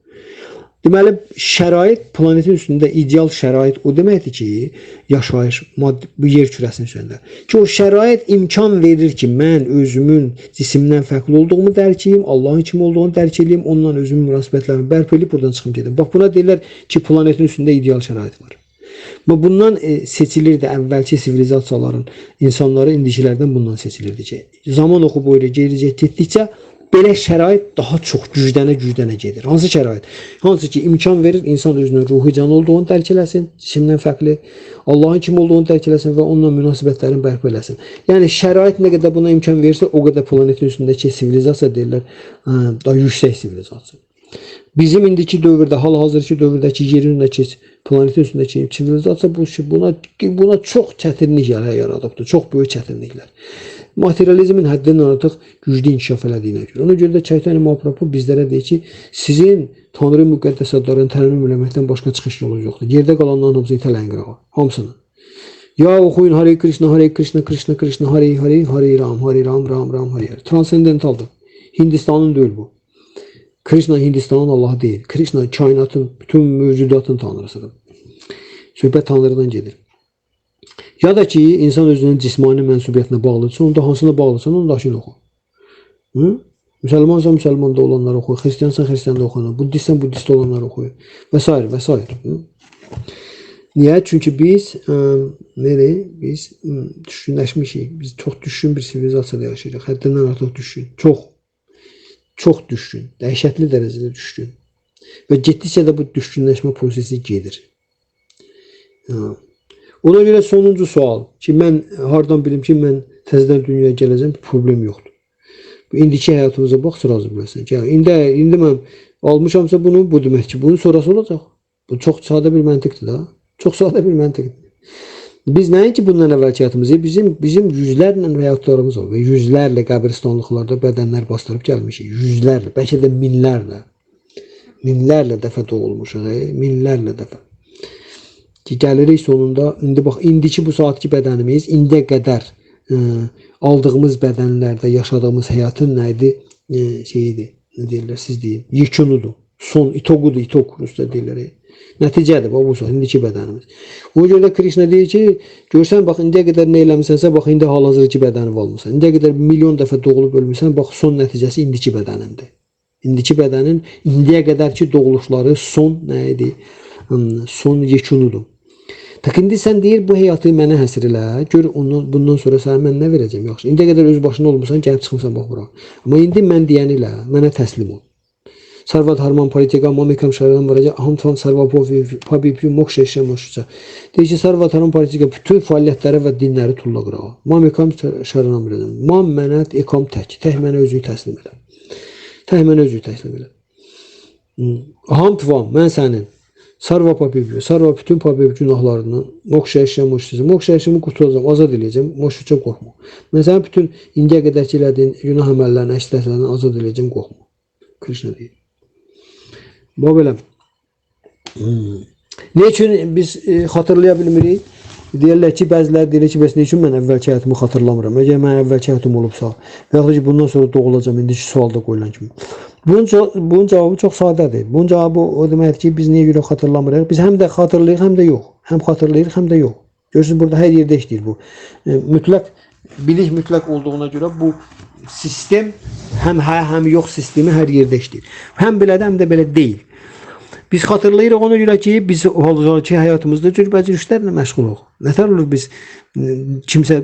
Deməli, şərait planetin üstündə ideal şərait o deməkdir ki, yaşayış bu yer kürəsinin üzərində. Ki o şərait imkan verir ki, mən özümün cisimdən fərqli olduğumu dərk edeyim, Allahın kim olduğunu dərk edeyim, onunla özümün münasibətlərimi bərpa edib buradan çıxım gedim. Bax buna deyirlər ki, planetin üstündə ideal şərait var. Və bundan seçilirdi əvvəlki sivilizasiyaların insanları indikilərdən bundan seçilirdi ki, zaman oxu boyunca gedəcək getdikcə belə şərait daha çox güclənə-güclənə gedir. Hansı şərait? Hansı ki imkan verir insan özünün ruhi can olduğunu dərk eləsin, cisimdən fərqli, Allahın kim olduğunu dərk eləsin və onunla münasibətlərini bərpa eləsin. Yəni şərait nə qədər buna imkan verirsə, o qədər planetin üstündəki sivilizasiya deyirlər, daha yüksək sivilizasiya. Bizim indiki dövrdə, hal-hazırki dövrdəki yerin üstündəki, planetin üstündəki sivilizasiya bu buna çox çətinliklər yaradıbdır. Çox böyük çətinliklər. Materializmin həddindən artıq güclü inkişaf elədiyinə görə. Ona görə də Chaitanya Mahaprabhu bizlərə deyir ki, sizin Tanrı müqəddəs adlarını tərənnüm eləməkdən başqa çıxış yolu yoxdur. Yerdə qalanların hamısını itələyin qırağa. Hamısını. Ya oxuyun Hare Krishna, Hare Krishna, Krishna Krishna, Hare Hare, Hare Ram, Hare Ram, Ram Ram, Hare Hare. Transendentaldır. Hindistanın deyil bu. Krishna Hindistanın Allahı deyil. Krishna kainatın, bütün mövcudatın tanrısıdır. Söhbət Tanrıdan gedir. Ya da ki, insan özünün cismani mənsubiyyətinə bağlıdırsa, onda hansına bağlısan, onu daşın oxu. Hı? Müsəlmansan, müsəlmanda olanları oxu, xristiansan, xristiyanda oxuyanlar, buddistsən, buddistdə olanları oxu və s. və s. Hı? Niyə? Çünki biz nədir? Biz düşkünləşmişik. Biz çox düşkün bir sivilizasiyada yaşayırıq. Həddindən artıq düşkün. Çox. Çox düşkün. Dəhşətli dərəcədə düşkün. Və getdikcə də bu düşkünləşmə prosesi gedir. Ha. Ona görə sonuncu sual ki, mən hardan bilim ki, mən təzədən dünyaya gələcəm, problem yoxdur. Bu indiki həyatımıza bax, razı bilərsən ki, indi mən almışamsa bunu, bu demək ki, bunun sonrası olacaq. Bu çox sadə bir məntiqdir da. Çox sadə bir məntiqdir. Biz nəinki bundan əvvəlki həyatımızı, bizim yüzlərlə həyatlarımız var və yüzlərlə qəbristanlıqlarda bədənlər bastırıb gəlmişik. Yüzlərlə, bəlkə də minlərlə. Minlərlə dəfə doğulmuşuq, minlərlə dəfə. Ki gəlirik sonunda, indi bax, indiki bu saatki bədənimiz indiyə qədər aldığımız bədənlərdə yaşadığımız həyatın nə idi? şeyidir. Nə deyirlər, siz deyin. Yekunudur. Son itoqudur, itoq rusca deyirlər. Nəticədir bax bu saat indiki bədənimiz. Ona görə də Krishna deyir ki, görsən bax indiyə qədər nə eləmisənsə, bax indi hal-hazırki bədəni almısan. İndiyə qədər milyon dəfə doğulub ölmüsən, bax son nəticəsi indiki bədənindir. İndiki bədənin indiyə qədərki doğuluşları son nə idi? Son yekunudur. Tak indi sən deyir bu həyatı mənə həsr elə. Gör ondan bundan sonra sənə mən nə verəcəm? Yaxşı. İndiyə qədər öz başına olmusan, gəlib çıxmısan bax bura. Amma indi mən deyəni elə, mənə təslim ol. Sarva dharman parityagam mamekam şaranam vraja aham tvam sarva pabipyu moksha moksha. Deyir ki, sarva dharman parityaga bütün fəaliyyətləri və dinləri tulla qırağa. Mamekam şaranam vraja. Mam mənə ekam tək. Tək mənə özünü təslim elə. Tək mənə özünü təslim elə. Aham tvam, mən sənin. Sarva papibyu, sarva bütün papibyu günahlarından moksha moksha. Moksha yaşamı qurtulacağam, azad eləyəcəm. Moksha üçün qorxma. Mən sənin bütün indiyə qədərki elədiyin günah əməllərini, əşrətlərindən azad eləyəcəm, qorxma. Krishna deyir. Bu belə. Nə üçün biz xatırlaya bilmirik? Deyirlər ki, bəziləri deyir ki, bəs nə üçün mən əvvəlki həyatımı xatırlamıram? Əgər mən əvvəlki həyatım olubsa, və yaxud da ki, bundan sonra doğulacam, indiki sualda qoyulan kimi. Bunun cavabı çox sadədir. Bunun cavabı o deməkdir ki, biz niyə görə xatırlamırıq? Biz həm də xatırlayırıq, həm də yox. Həm xatırlayırıq, həm də yox. Görürsünüz, burada hər yerdə işləyir bu. Mütləq, bilik mütləq olduğuna görə bu sistem həm hə, həm yox sistemi hər yerdə işləyir. Həm belədir, həm də belə deyil. Biz xatırlayırıq ona görə ki, biz hal-hazırki həyatımızda cürbəcür işlərlə məşğuluq. Nətər olur biz kimsə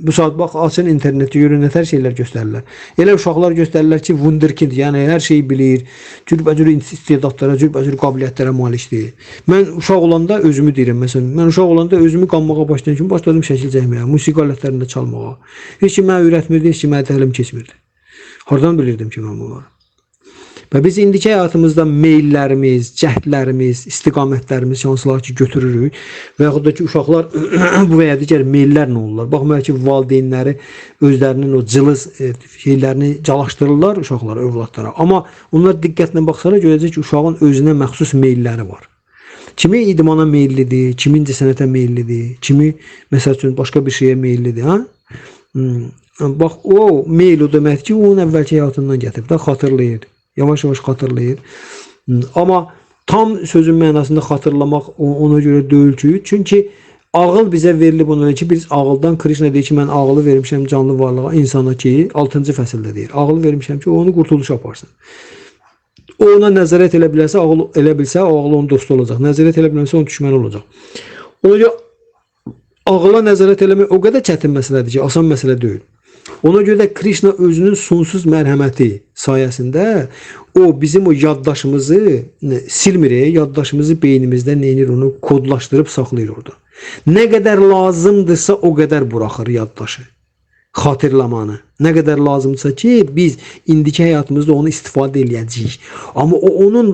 bu saat bax açın interneti görün nətər şeylər göstərirlər. Elə uşaqlar göstərirlər ki, wunderkind, yəni hər şeyi bilir, cürbəcür istedadlara, cürbəcür qabiliyyətlərə malikdir. Mən uşaq olanda özümü deyirəm məsələn, mən uşaq olanda özümü qanmağa başlayan kimi başladım şəkil çəkməyə, musiqi alətlərində çalmağa. Heç kim mənə öyrətmirdi, heç kim mənə təlim keçmirdi. Hardan bilirdim ki mən bunları? Və biz indiki həyatımızda meyllərimiz, cəhdlərimiz, istiqamətlərimiz hansılar ki götürürük və yaxud da ki uşaqlar bu və ya digər meyllərlə olurlar. Baxmayaraq ki, valideynləri özlərinin o cılız şeylərini calaşdırırlar uşaqlara, övladlara. Amma onlar diqqətlə baxsalar görəcək ki, uşağın özünə məxsus meylləri var. Kimi idmana meyillidir, kimi incəsənətə meyillidir, kimi məsəl üçün başqa bir şeyə meyillidir, ha? Bax o meyl o deməkdir ki, onun əvvəlki həyatından gətirib də xatırlayır. Yavaş-yavaş xatırlayır. Amma tam sözün mənasında xatırlamaq ona görə deyil ki, çünki ağıl bizə verilib ona görə ki, biz ağıldan Krishna deyir ki, mən ağılı vermişəm canlı varlığa, insana ki, 6-cı fəsildə deyir. Ağılı vermişəm ki, o onu qurtuluşa aparsın. O ona nəzarət elə bilərsə, ağıl elə bilsə, o ağıl onun dostu olacaq. Nəzarət elə bilməsə, onun düşməni olacaq. Ona görə ağıla nəzarət eləmək o qədər çətin məsələdir ki, asan məsələ deyil. Ona görə də Krishna özünün sonsuz mərhəməti sayəsində o bizim o yaddaşımızı silmir, yaddaşımızı beynimizdə nə edir, onu kodlaşdırıb saxlayır orada. Nə qədər lazımdırsa o qədər buraxır yaddaşı, xatırlamanı. Nə qədər lazımdırsa ki, biz indiki həyatımızda onu istifadə eləyəcəyik. Amma o onun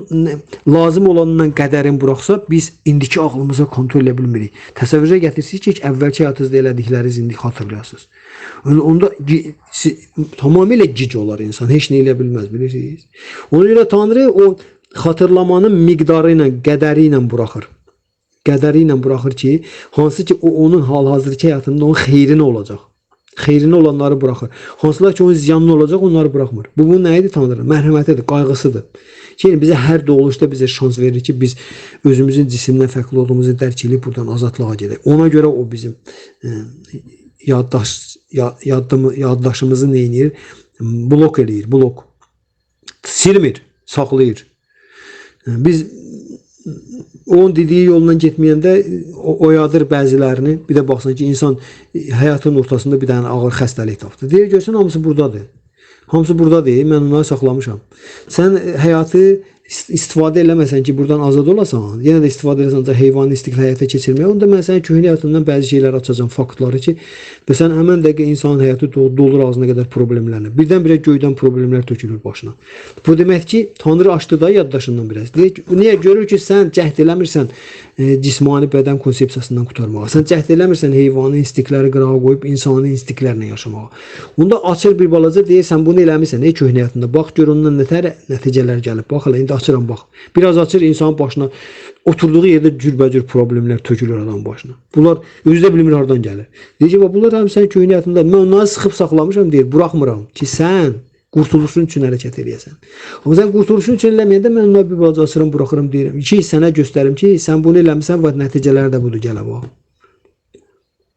lazım olanından qədərini buraxsa, biz indiki ağlımıza kontrol edə bilmirik. Təsəvvürə gətirsiniz ki, əvvəlki həyatınızda elədiklərinizi indi xatırlayasınız. Onda tamamilə gic olar insan, heç nə eləyə bilməz, bilirsiniz. Ona görə Tanrı o xatırlamanın miqdarı ilə, qədəri ilə buraxır. Qədəri ilə buraxır ki, hansı ki o onun hal-hazırki həyatında onun xeyrinə olacaq. Xeyrinə olanları buraxır. Hansılar ki onun ziyanına olacaq, onları buraxmır. Bu nə idi Tanrının? Mərhəmətidir, qayğısıdır. Ki, yəni bizə hər doğuluşda bizə şans verir ki, biz özümüzün cisimdən fərqli olduğumuzu dərk edib buradan azadlığa gedək. Ona görə o bizim yaddaşımızı nə edir? Blok eləyir, blok. Silmir, saxlayır. Biz onun dediyi yolla getməyəndə oyadır bəzilərini. Bir də baxsan ki, insan həyatın ortasında bir dənə ağır xəstəlik tapdı. Deyir, görsən hamısı buradadır. Hamısı buradadır. Mən onları saxlamışam. Sən həyatı istifadə eləməsən ki, buradan azad olasan, yenə də istifadə eləsən ancaq heyvani istiqlal həyata keçirməyə, onda mən sənin köhnə həyatından bəzi şeylər açacağam, faktları ki, və sən həmən dəqiqə insanın həyatı dolur ağzına qədər problemlərlə. Birdən-birə göydən problemlər tökülür başına. Bu demək ki, Tanrı açdı da yaddaşından biraz. Deyir ki, niyə görür ki, sən cəhd eləmirsən cismani bədən konsepsiyasından qurtarmağa. Sən cəhd eləmirsən heyvani instinktləri qırağa qoyub insani instinktlərlə yaşamağa. Onda açır bir balaca deyir, sən bunu eləmirsən ey köhnə həyatında. Bax gör ondan nətər nəticələr gəlib. Bax hələ indi açıram bax. Biraz açır insanın başına oturduğu yerdə cürbəcür problemlər tökülür adam başına. Bunlar özü də bilmir hardan gəlir. Deyir ki, bax, bunlar həm sənin köhnə həyatında. Mən onları sıxıb saxlamışam deyir, buraxmıram ki, sən Qurtuluşun üçün hərəkət eləyəsən. Amma sən qurtuluşun üçün eləməyəndə mən onları bir balaca açıram, buraxıram, deyirəm ki, sənə göstərim ki, sən bunu eləmisən və nəticələri də budur, gələ bax.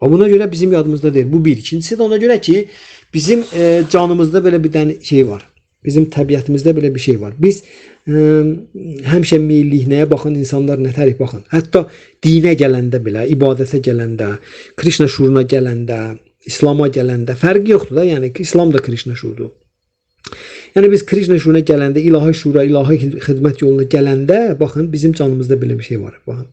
Buna görə bizim yadımızda deyil. Bu bir. İkincisi də ona görə ki, bizim canımızda belə bir dənə şey var. Bizim təbiətimizdə belə bir şey var. Biz həmişə meyillik nəyə baxın, insanlar nə tərif baxın. Hətta dinə gələndə belə, ibadətə gələndə, Krishna şuuruna gələndə, İslama gələndə fərqi yoxdur da. Yəni ki, İslam da Krishna şuurudur. Yəni biz Krishna şuuruna gələndə, ilahi şuura, ilahi xidmət yoluna gələndə, baxın bizim canımızda belə bir şey var. Baxın.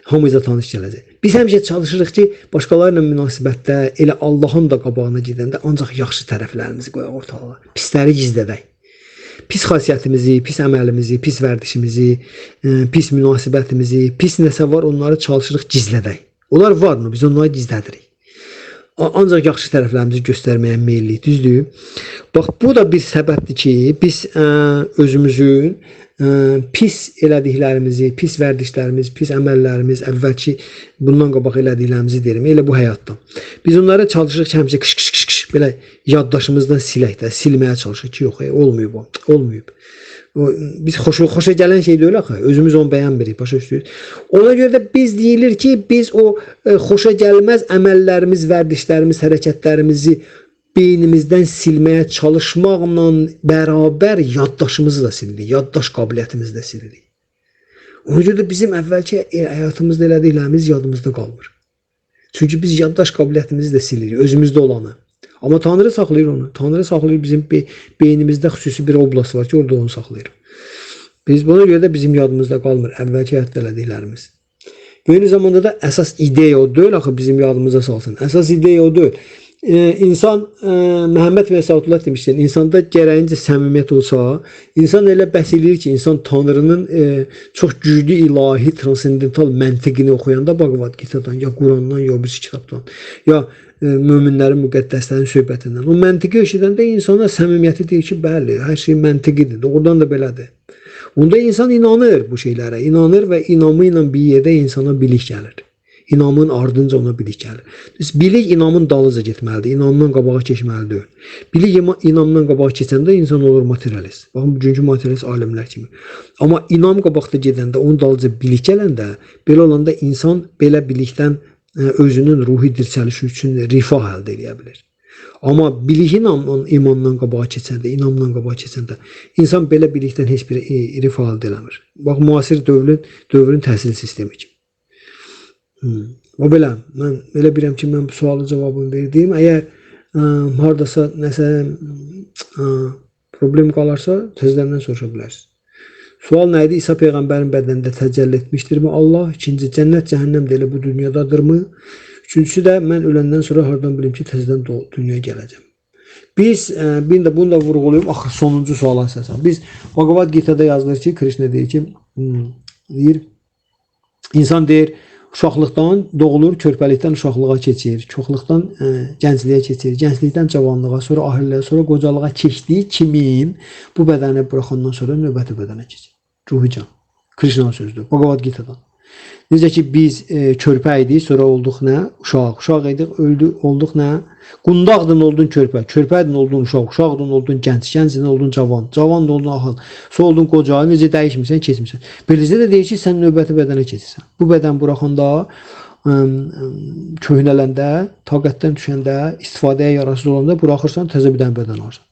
Hamımıza tanış gələcək. Biz həmişə çalışırıq ki, başqaları ilə münasibətdə, elə Allahın da qabağına gedəndə ancaq yaxşı tərəflərimizi qoyaq ortalığa. Pisləri gizlədək. Pis xasiyyətimizi, pis əməlimizi, pis vərdişimizi, pis münasibətimizi, pis nəsə var, onları çalışırıq gizlədək. Onlar var mı? Biz onları gizlədirik. Ancaq yaxşı tərəflərimizi göstərməyə meyillik, düzdür? Bax, bu da bir səbəbdir ki, biz özümüzün pis elədiklərimizi, pis vərdişlərimiz, pis əməllərimiz, əvvəlki bundan qabaq elədiklərimizi deyirəm, elə bu həyatda. Biz onları çalışırıq ki, həmişə qış qış qış qış belə yaddaşımızdan silək də, silməyə çalışırıq ki, yox, olmayıb o, olmayıb. Biz xoşa gələn şey deyil axı. Özümüz onu bəyənmirik, başa düşürük. Ona görə də biz deyilir ki, biz o xoşa gəlməz əməllərimiz, vərdişlərimiz, hərəkətlərimizi beynimizdən silməyə çalışmaqla bərabər yaddaşımızı da silirik, yaddaş qabiliyyətimizi də silirik. Ona görə də bizim əvvəlki həyatımızda elədiklərimiz yadımızda qalmır. Çünki biz yaddaş qabiliyyətimizi də silirik, özümüzdə olanı. Amma Tanrı saxlayır onu. Tanrı saxlayır, bizim beynimizdə xüsusi bir oblast var ki, orada onu saxlayır. Biz buna görə də bizim yadımızda qalmır əvvəlki həyatda elədiklərimiz. Eyni zamanda da əsas ideya o deyil axı bizim yadımıza salsın. Əsas ideya o deyil. İnsan Məhəmməd və Əsədullah demişdir, insanda gərəyincə səmimiyyət olsa, insan elə bəs eləyir ki, insan Tanrının çox güclü ilahi transendental məntiqini oxuyanda Bhagavad Gitadan, ya Qurandan, ya bir kitabdan, ya möminlərin, müqəddəslərin söhbətindən. O məntiqi eşidəndə insana səmimiyyəti deyir ki, bəli, hər şey məntiqidir, doğrudan da belədir. Onda insan inanır bu şeylərə, inanır və inamı ilə bir yerdə insana bilik gəlir. İnamın ardınca ona bilik gəlir. Bilik inamın dalınca getməlidir. İnamdan qabağa keçməli deyil. Bilik inamdan qabağa keçəndə insan olur materialist. Baxın, bugünkü materialist alimlər kimi. Amma inam qabaqda gedəndə, onun dalınca bilik gələndə, belə olanda insan belə bilikdən özünün ruhi dirçəlişi üçün rifah əldə edə bilir. Amma bilik imandan qabağa keçəndə, inamdan qabağa keçəndə insan belə bilikdən heç bir rifah əldə eləmir. Bax, müasir dövrün təhsil sistemi kimi. O belə, mən elə bilirəm ki, mən bu sualın cavabını verdim. Əgər hardasa nəsə problem qalarsa, təzədən soruşa bilərsiniz. Sual nə idi? İsa peyğəmbərin bədənində təcəlli etmişdirmi Allah? İkinci, cənnət, cəhənnəm də elə bu dünyadadırmı? Üçüncüsü də mən öləndən sonra hardan bilim ki, təzədən dünyaya gələcəm. Biz, bir də bunu da vurğulayım, axır sonuncu suala əsasən. Biz Bhagavad Gita'da yazılır ki, Krishna deyir ki, deyir, insan deyir, uşaqlıqdan doğulur, körpəlikdən uşaqlığa keçir, çoxluqdan gəncliyə keçir, gənclikdən cavanlığa, sonra ahirliyə, sonra qocalığa keçdiyi kimi bu bədəni buraxandan sonra növbəti bədənə keçir. Ruhi can. Krishna'nın sözüdür. Bhagavad Gita'dan. Necə ki biz körpə idik, sonra olduq nə? Uşaq. Uşaq idik, öldü, olduq nə? Qundaqdın oldun körpə, körpəydin oldun uşaq, uşaqdın oldun gənc, gəncdin oldun cavan, cavan da oldun ahıl, sonra oldun qoca, necə dəyişmirsən, keçmirsən. Beləcə də deyir ki, sən növbəti bədənə keçirsən. Bu bədən buraxanda, köhnələndə, taqətdən düşəndə, istifadəyə yararsız olanda buraxırsan, təzə bir dənə bədən alırsan.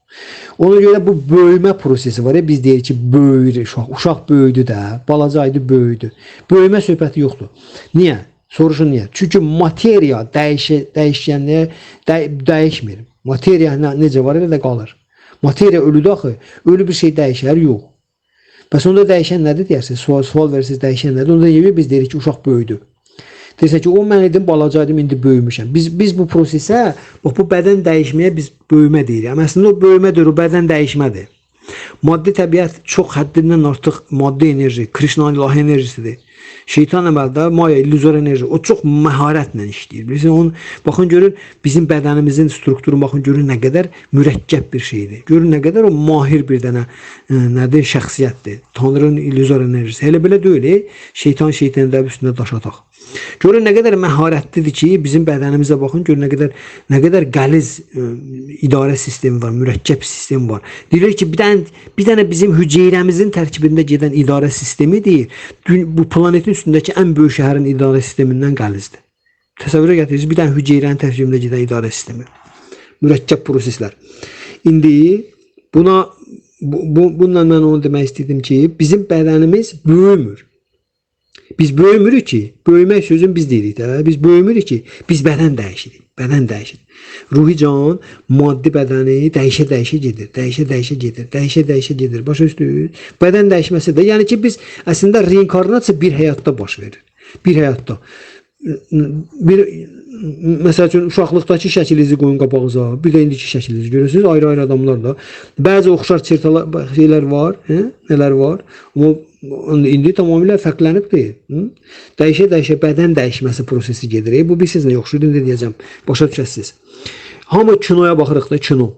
Ona görə bu böyümə prosesi var ya, biz deyirik ki, böyüyür uşaq. Uşaq böyüdü də, balaca idi, böyüdü. Böyümə söhbəti yoxdur. Niyə? Soruşun niyə? Çünki materiya dəyişənliyə dəyişmir. Materiya necə var elə də qalır. Materiya ölüdür axı. Ölü bir şey dəyişər? Yox. Bəs onda dəyişən nədir deyərsiniz? Sual verirsiniz, dəyişən nədir? Onda niyə biz deyirik ki, uşaq böyüdü? Deyirsən ki, o mən idim, balaca idim, indi böyümüşəm. Biz bu prosesə, bax bu bədən dəyişməyə biz böyümə deyirik. Amma əslində o böyümə deyil, o bədən dəyişmədir. Maddi təbiət çox həddindən artıq maddi enerji, Krishna'nın ilahi enerjisidir. Şeytan əməldə maya, illüzor enerji, o çox məharətlə işləyir. Bilirsiniz, onun, baxın görün bizim bədənimizin strukturu, baxın görün nə qədər mürəkkəb bir şeydir. Görün nə qədər o mahir bir dənə nədir, şəxsiyyətdir. Tanrının illüzor enerjisi. Elə belə deyil, şeytan şeytanın da üstündə daş ataq. Görün nə qədər məharətlidir ki, bizim bədənimizə baxın, görün nə qədər qəliz idarə sistemi var, mürəkkəb sistem var. Deyilir ki, bir dənə bizim hüceyrəmizin tərkibində gedən idarə sistemi deyil. Bu planetin üstündəki ən böyük şəhərin idarə sistemindən qəlizdir. Təsəvvürə gətirirsiniz, bir dənə hüceyrənin tərkibində gedən idarə sistemi. Mürəkkəb proseslər. İndi buna bununla mən onu demək istəyirdim ki, bizim bədənimiz böyümür. Biz böyümürük ki, böyümək sözünü biz deyirik də. Biz böyümürük ki, biz bədən dəyişirik. Bədən dəyişir. Ruhi can maddi bədəni dəyişə-dəyişə gedir. Dəyişə-dəyişə gedir. Dəyişə-dəyişə gedir. Başa düşdünüz? Bədən dəyişməsi də, yəni ki, biz əslində reinkarnasiya bir həyatda baş verir. Bir həyatda. Bir məsəl üçün uşaqlıqdakı şəklinizi qoyun qabağınıza, bir də indiki şəklinizi görürsünüz, ayrı-ayrı adamlar da. Bəzi oxşar çirtalar şeylər var, hə? Nələr var? Amma indi tamamilə fərqlənibdir. Dəyişə-dəyişə bədən dəyişməsi prosesi gedir. Bu bir sizlə oxşuyur, indi deyəcəm. Başa düşəsiniz. Hamı kinoya baxırıq da, kino.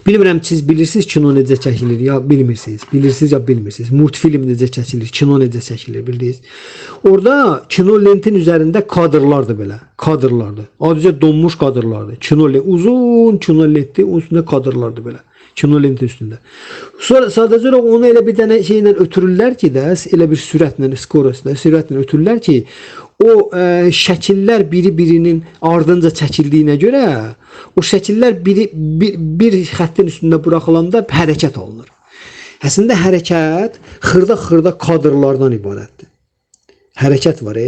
Bilmirəm siz bilirsiniz kino necə çəkilir ya bilmirsiniz. Bilirsiniz ya bilmirsiniz. Multfilm necə çəkilir, kino necə çəkilir bildiniz. Orada kino lentin üzərində kadrlardır belə. Kadrlardır. Adicə donmuş kadrlardır. Kino uzun kino lenti, onun üstündə kadrlardır belə. Kino lenti üstündə. Sonra sadəcə olaraq onu elə bir dənə şeylə ötürürlər ki də, elə bir sürətlə, skorosla, sürətlə ötürürlər ki, o şəkillər biri-birinin ardınca çəkildiyinə görə o şəkillər bir xəttin üstündə buraxılanda hərəkət olunur. Əslində hərəkət xırda-xırda kadrlardan ibarətdir. Hərəkət var,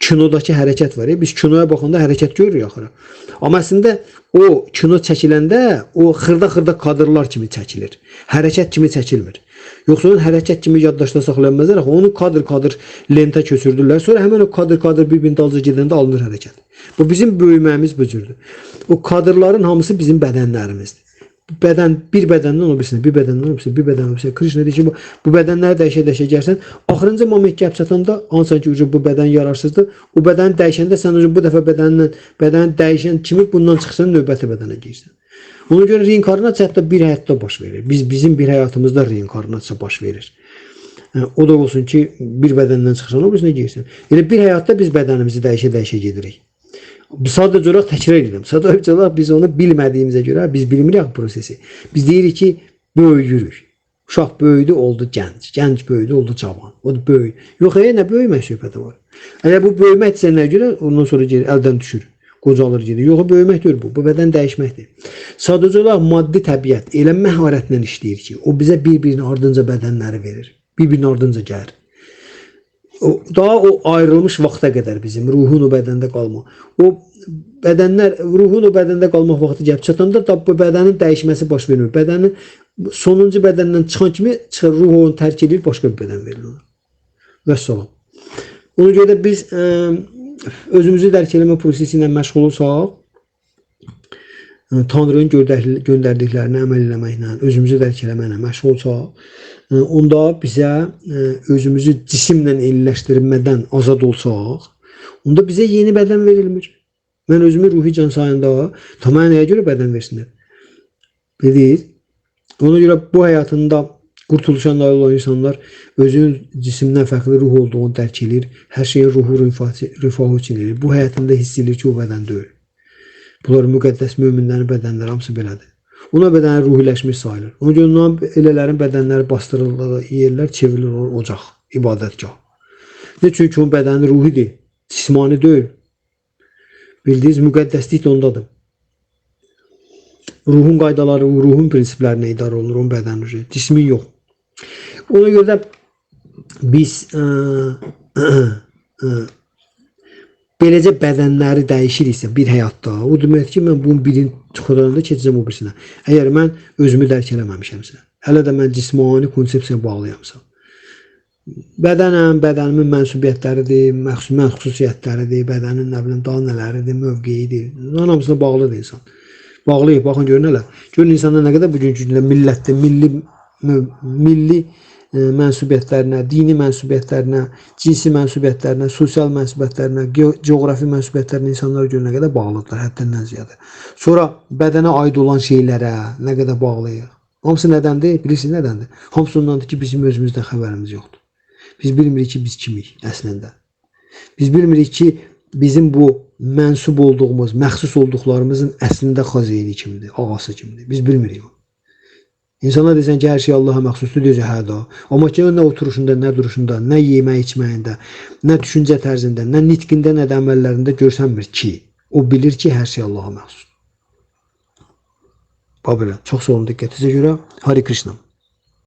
kinodakı hərəkət var. Biz kinoya baxanda hərəkət görürük axırı. Amma əslində o kino çəkiləndə o xırda-xırda kadrlar kimi çəkilir. Hərəkət kimi çəkilmir. Yoxsa onun hərəkət kimi yaddaşda saxlaya bilməzlər. Axı onu kadr-kadr lentə köçürdürlər. Sonra həmin o kadr-kadr bir-birinin dalınca gedəndə alınır hərəkət. Bu bizim böyüməmiz bu cürdür. O kadrların hamısı bizim bədənlərimizdir. Bədən bir bədəndən o birisinə, bir bədəndən o birisinə, bir bədəndən o birisinə. Krishna deyir ki, bu bədənləri dəyişə-dəyişə gəlsən, axırıncı moment gəlib çatanda hansı ki, bu bədən yararsızdır. O bədəni dəyişəndə sən bu dəfə bədəni dəyişən kimi bundan çıxsan növbəti bədənə girsən. Ona görə reinkarnasiya hətta bir həyatda baş verir. Bizim bir həyatımızda reinkarnasiya baş verir. O da olsun ki, bir bədəndən çıxsan, o birisinə girsən. Elə bir həyatda biz bədənimizi dəyişə-dəyişə gedirik. Sadəcə olaraq təkrar edirəm. Sadəcə olaraq biz onu bilmədiyimizə görə biz bilmirik prosesi. Biz deyirik ki, böyüyürük. Uşaq böyüdü, oldu gənc. Gənc böyüdü, oldu cavan. O da böyük. Yox, nə böyümək söhbəti var. Əgər bu böyüməkdirsə nəyə görə ondan sonra gedir, əldən düşür. Qocalır gedir. Yox, böyümək deyil bu. Bu bədən dəyişməkdir. Sadəcə olaraq maddi təbiət elə məharətlə işləyir ki, o bizə bir-birinin ardınca bədənləri verir. Bir-birinin ardınca gəlir. Daha o ayrılmış vaxta qədər bizim ruhun o bədəndə qalma. O bədənlər, ruhun o bədəndə qalmaq vaxtı gəlib çatanda da bu bədənin dəyişməsi baş vermir. Bədənin sonuncu bədəndən çıxan kimi çıxır, ruh onu tərk edir, başqa bir bədən verilir ona. Vəssalam. Ona görə də biz özümüzü dərk eləmə prosesi ilə məşğul olsaq, Tanrının göndərdiklərinə əməl eləməklə, özümüzü dərk eləməklə məşğul olsaq, onda bizə özümüzü cisimlə eyniləşdirmədən azad olsaq, onda bizə yeni bədən verilmir. Mən özümü ruhi can sayında, ta mənə nəyə görə bədən versinlər? Bilir. Ona görə bu həyatında qurtuluşa nail olan insanlar özünün cisimdən fərqli ruh olduğunu dərk edir. Hər şeyin ruhu rifahı üçün edir. Bu həyatında hiss edir ki, o bədən deyil. Bunlar müqəddəs möminlərin bədənləri hamısı belədir. Ona bədəni ruhiləşmiş sayılır. Ona görə onların elələrin bədənləri bastırılır, yerlər çevrilir olur ocaq, ibadətgah. Ne çünki onun bədəni ruhidir, cismani deyil. Bildiyiniz müqəddəslik də ondadır. Ruhun qaydaları, ruhun prinsiplərinə idarə olunur, onun bədəni ruhi. Cismin yox. Ona görə də biz beləcə bədənləri dəyişiriksə bir həyatda, o deməkdir ki, mən bunun birini çıxaranda keçəcəm o birisinə. Əgər mən özümü dərk eləməmişəmsə, hələ də mən cismani konsepsiyaya bağlıyamsa, bədənəm, bədənimin mənsubiyyətləridir, xüsusiyyətləridir, bədənin nə bilim daha nələridir, mövqeyidir. Bunların hamısına bağlıdır insan. Bağlıyıq, baxın görün hələ. Görün insanlar nə qədər bugünkü gündə millətdə, milli mənsubiyyətlərinə, dini mənsubiyyətlərinə, cinsi mənsubiyyətlərinə, sosial mənsubiyyətlərinə, coğrafi mənsubiyyətlərinə insanlar görə nə qədər bağlıdırlar, həddindən ziyadə. Sonra bədənə aid olan şeylərə nə qədər bağlıyıq. Hamısı nədəndir? Bilirsiniz nədəndir? Hamısı ondandır ki, bizim özümüzdən xəbərimiz yoxdur. Biz bilmirik ki, biz kimik əslində. Biz bilmirik ki, bizim bu mənsub olduğumuz, məxsus olduqlarımızın əslində xazeyni kimdir, ağası kimdir. Biz bilmirik onu. İnsana desən ki, hər şey Allaha məxsusdur, deyəcək, hə da. Amma ki, nə oturuşunda, nə duruşunda, nə yemək içməyində, nə düşüncə tərzində, nə nitqində, nə də əməllərində görsənmir ki, o bilir ki, hər şey Allaha məxsusdur. Bax belə. Çox sağ olun diqqətinizə görə. Hare Krishna.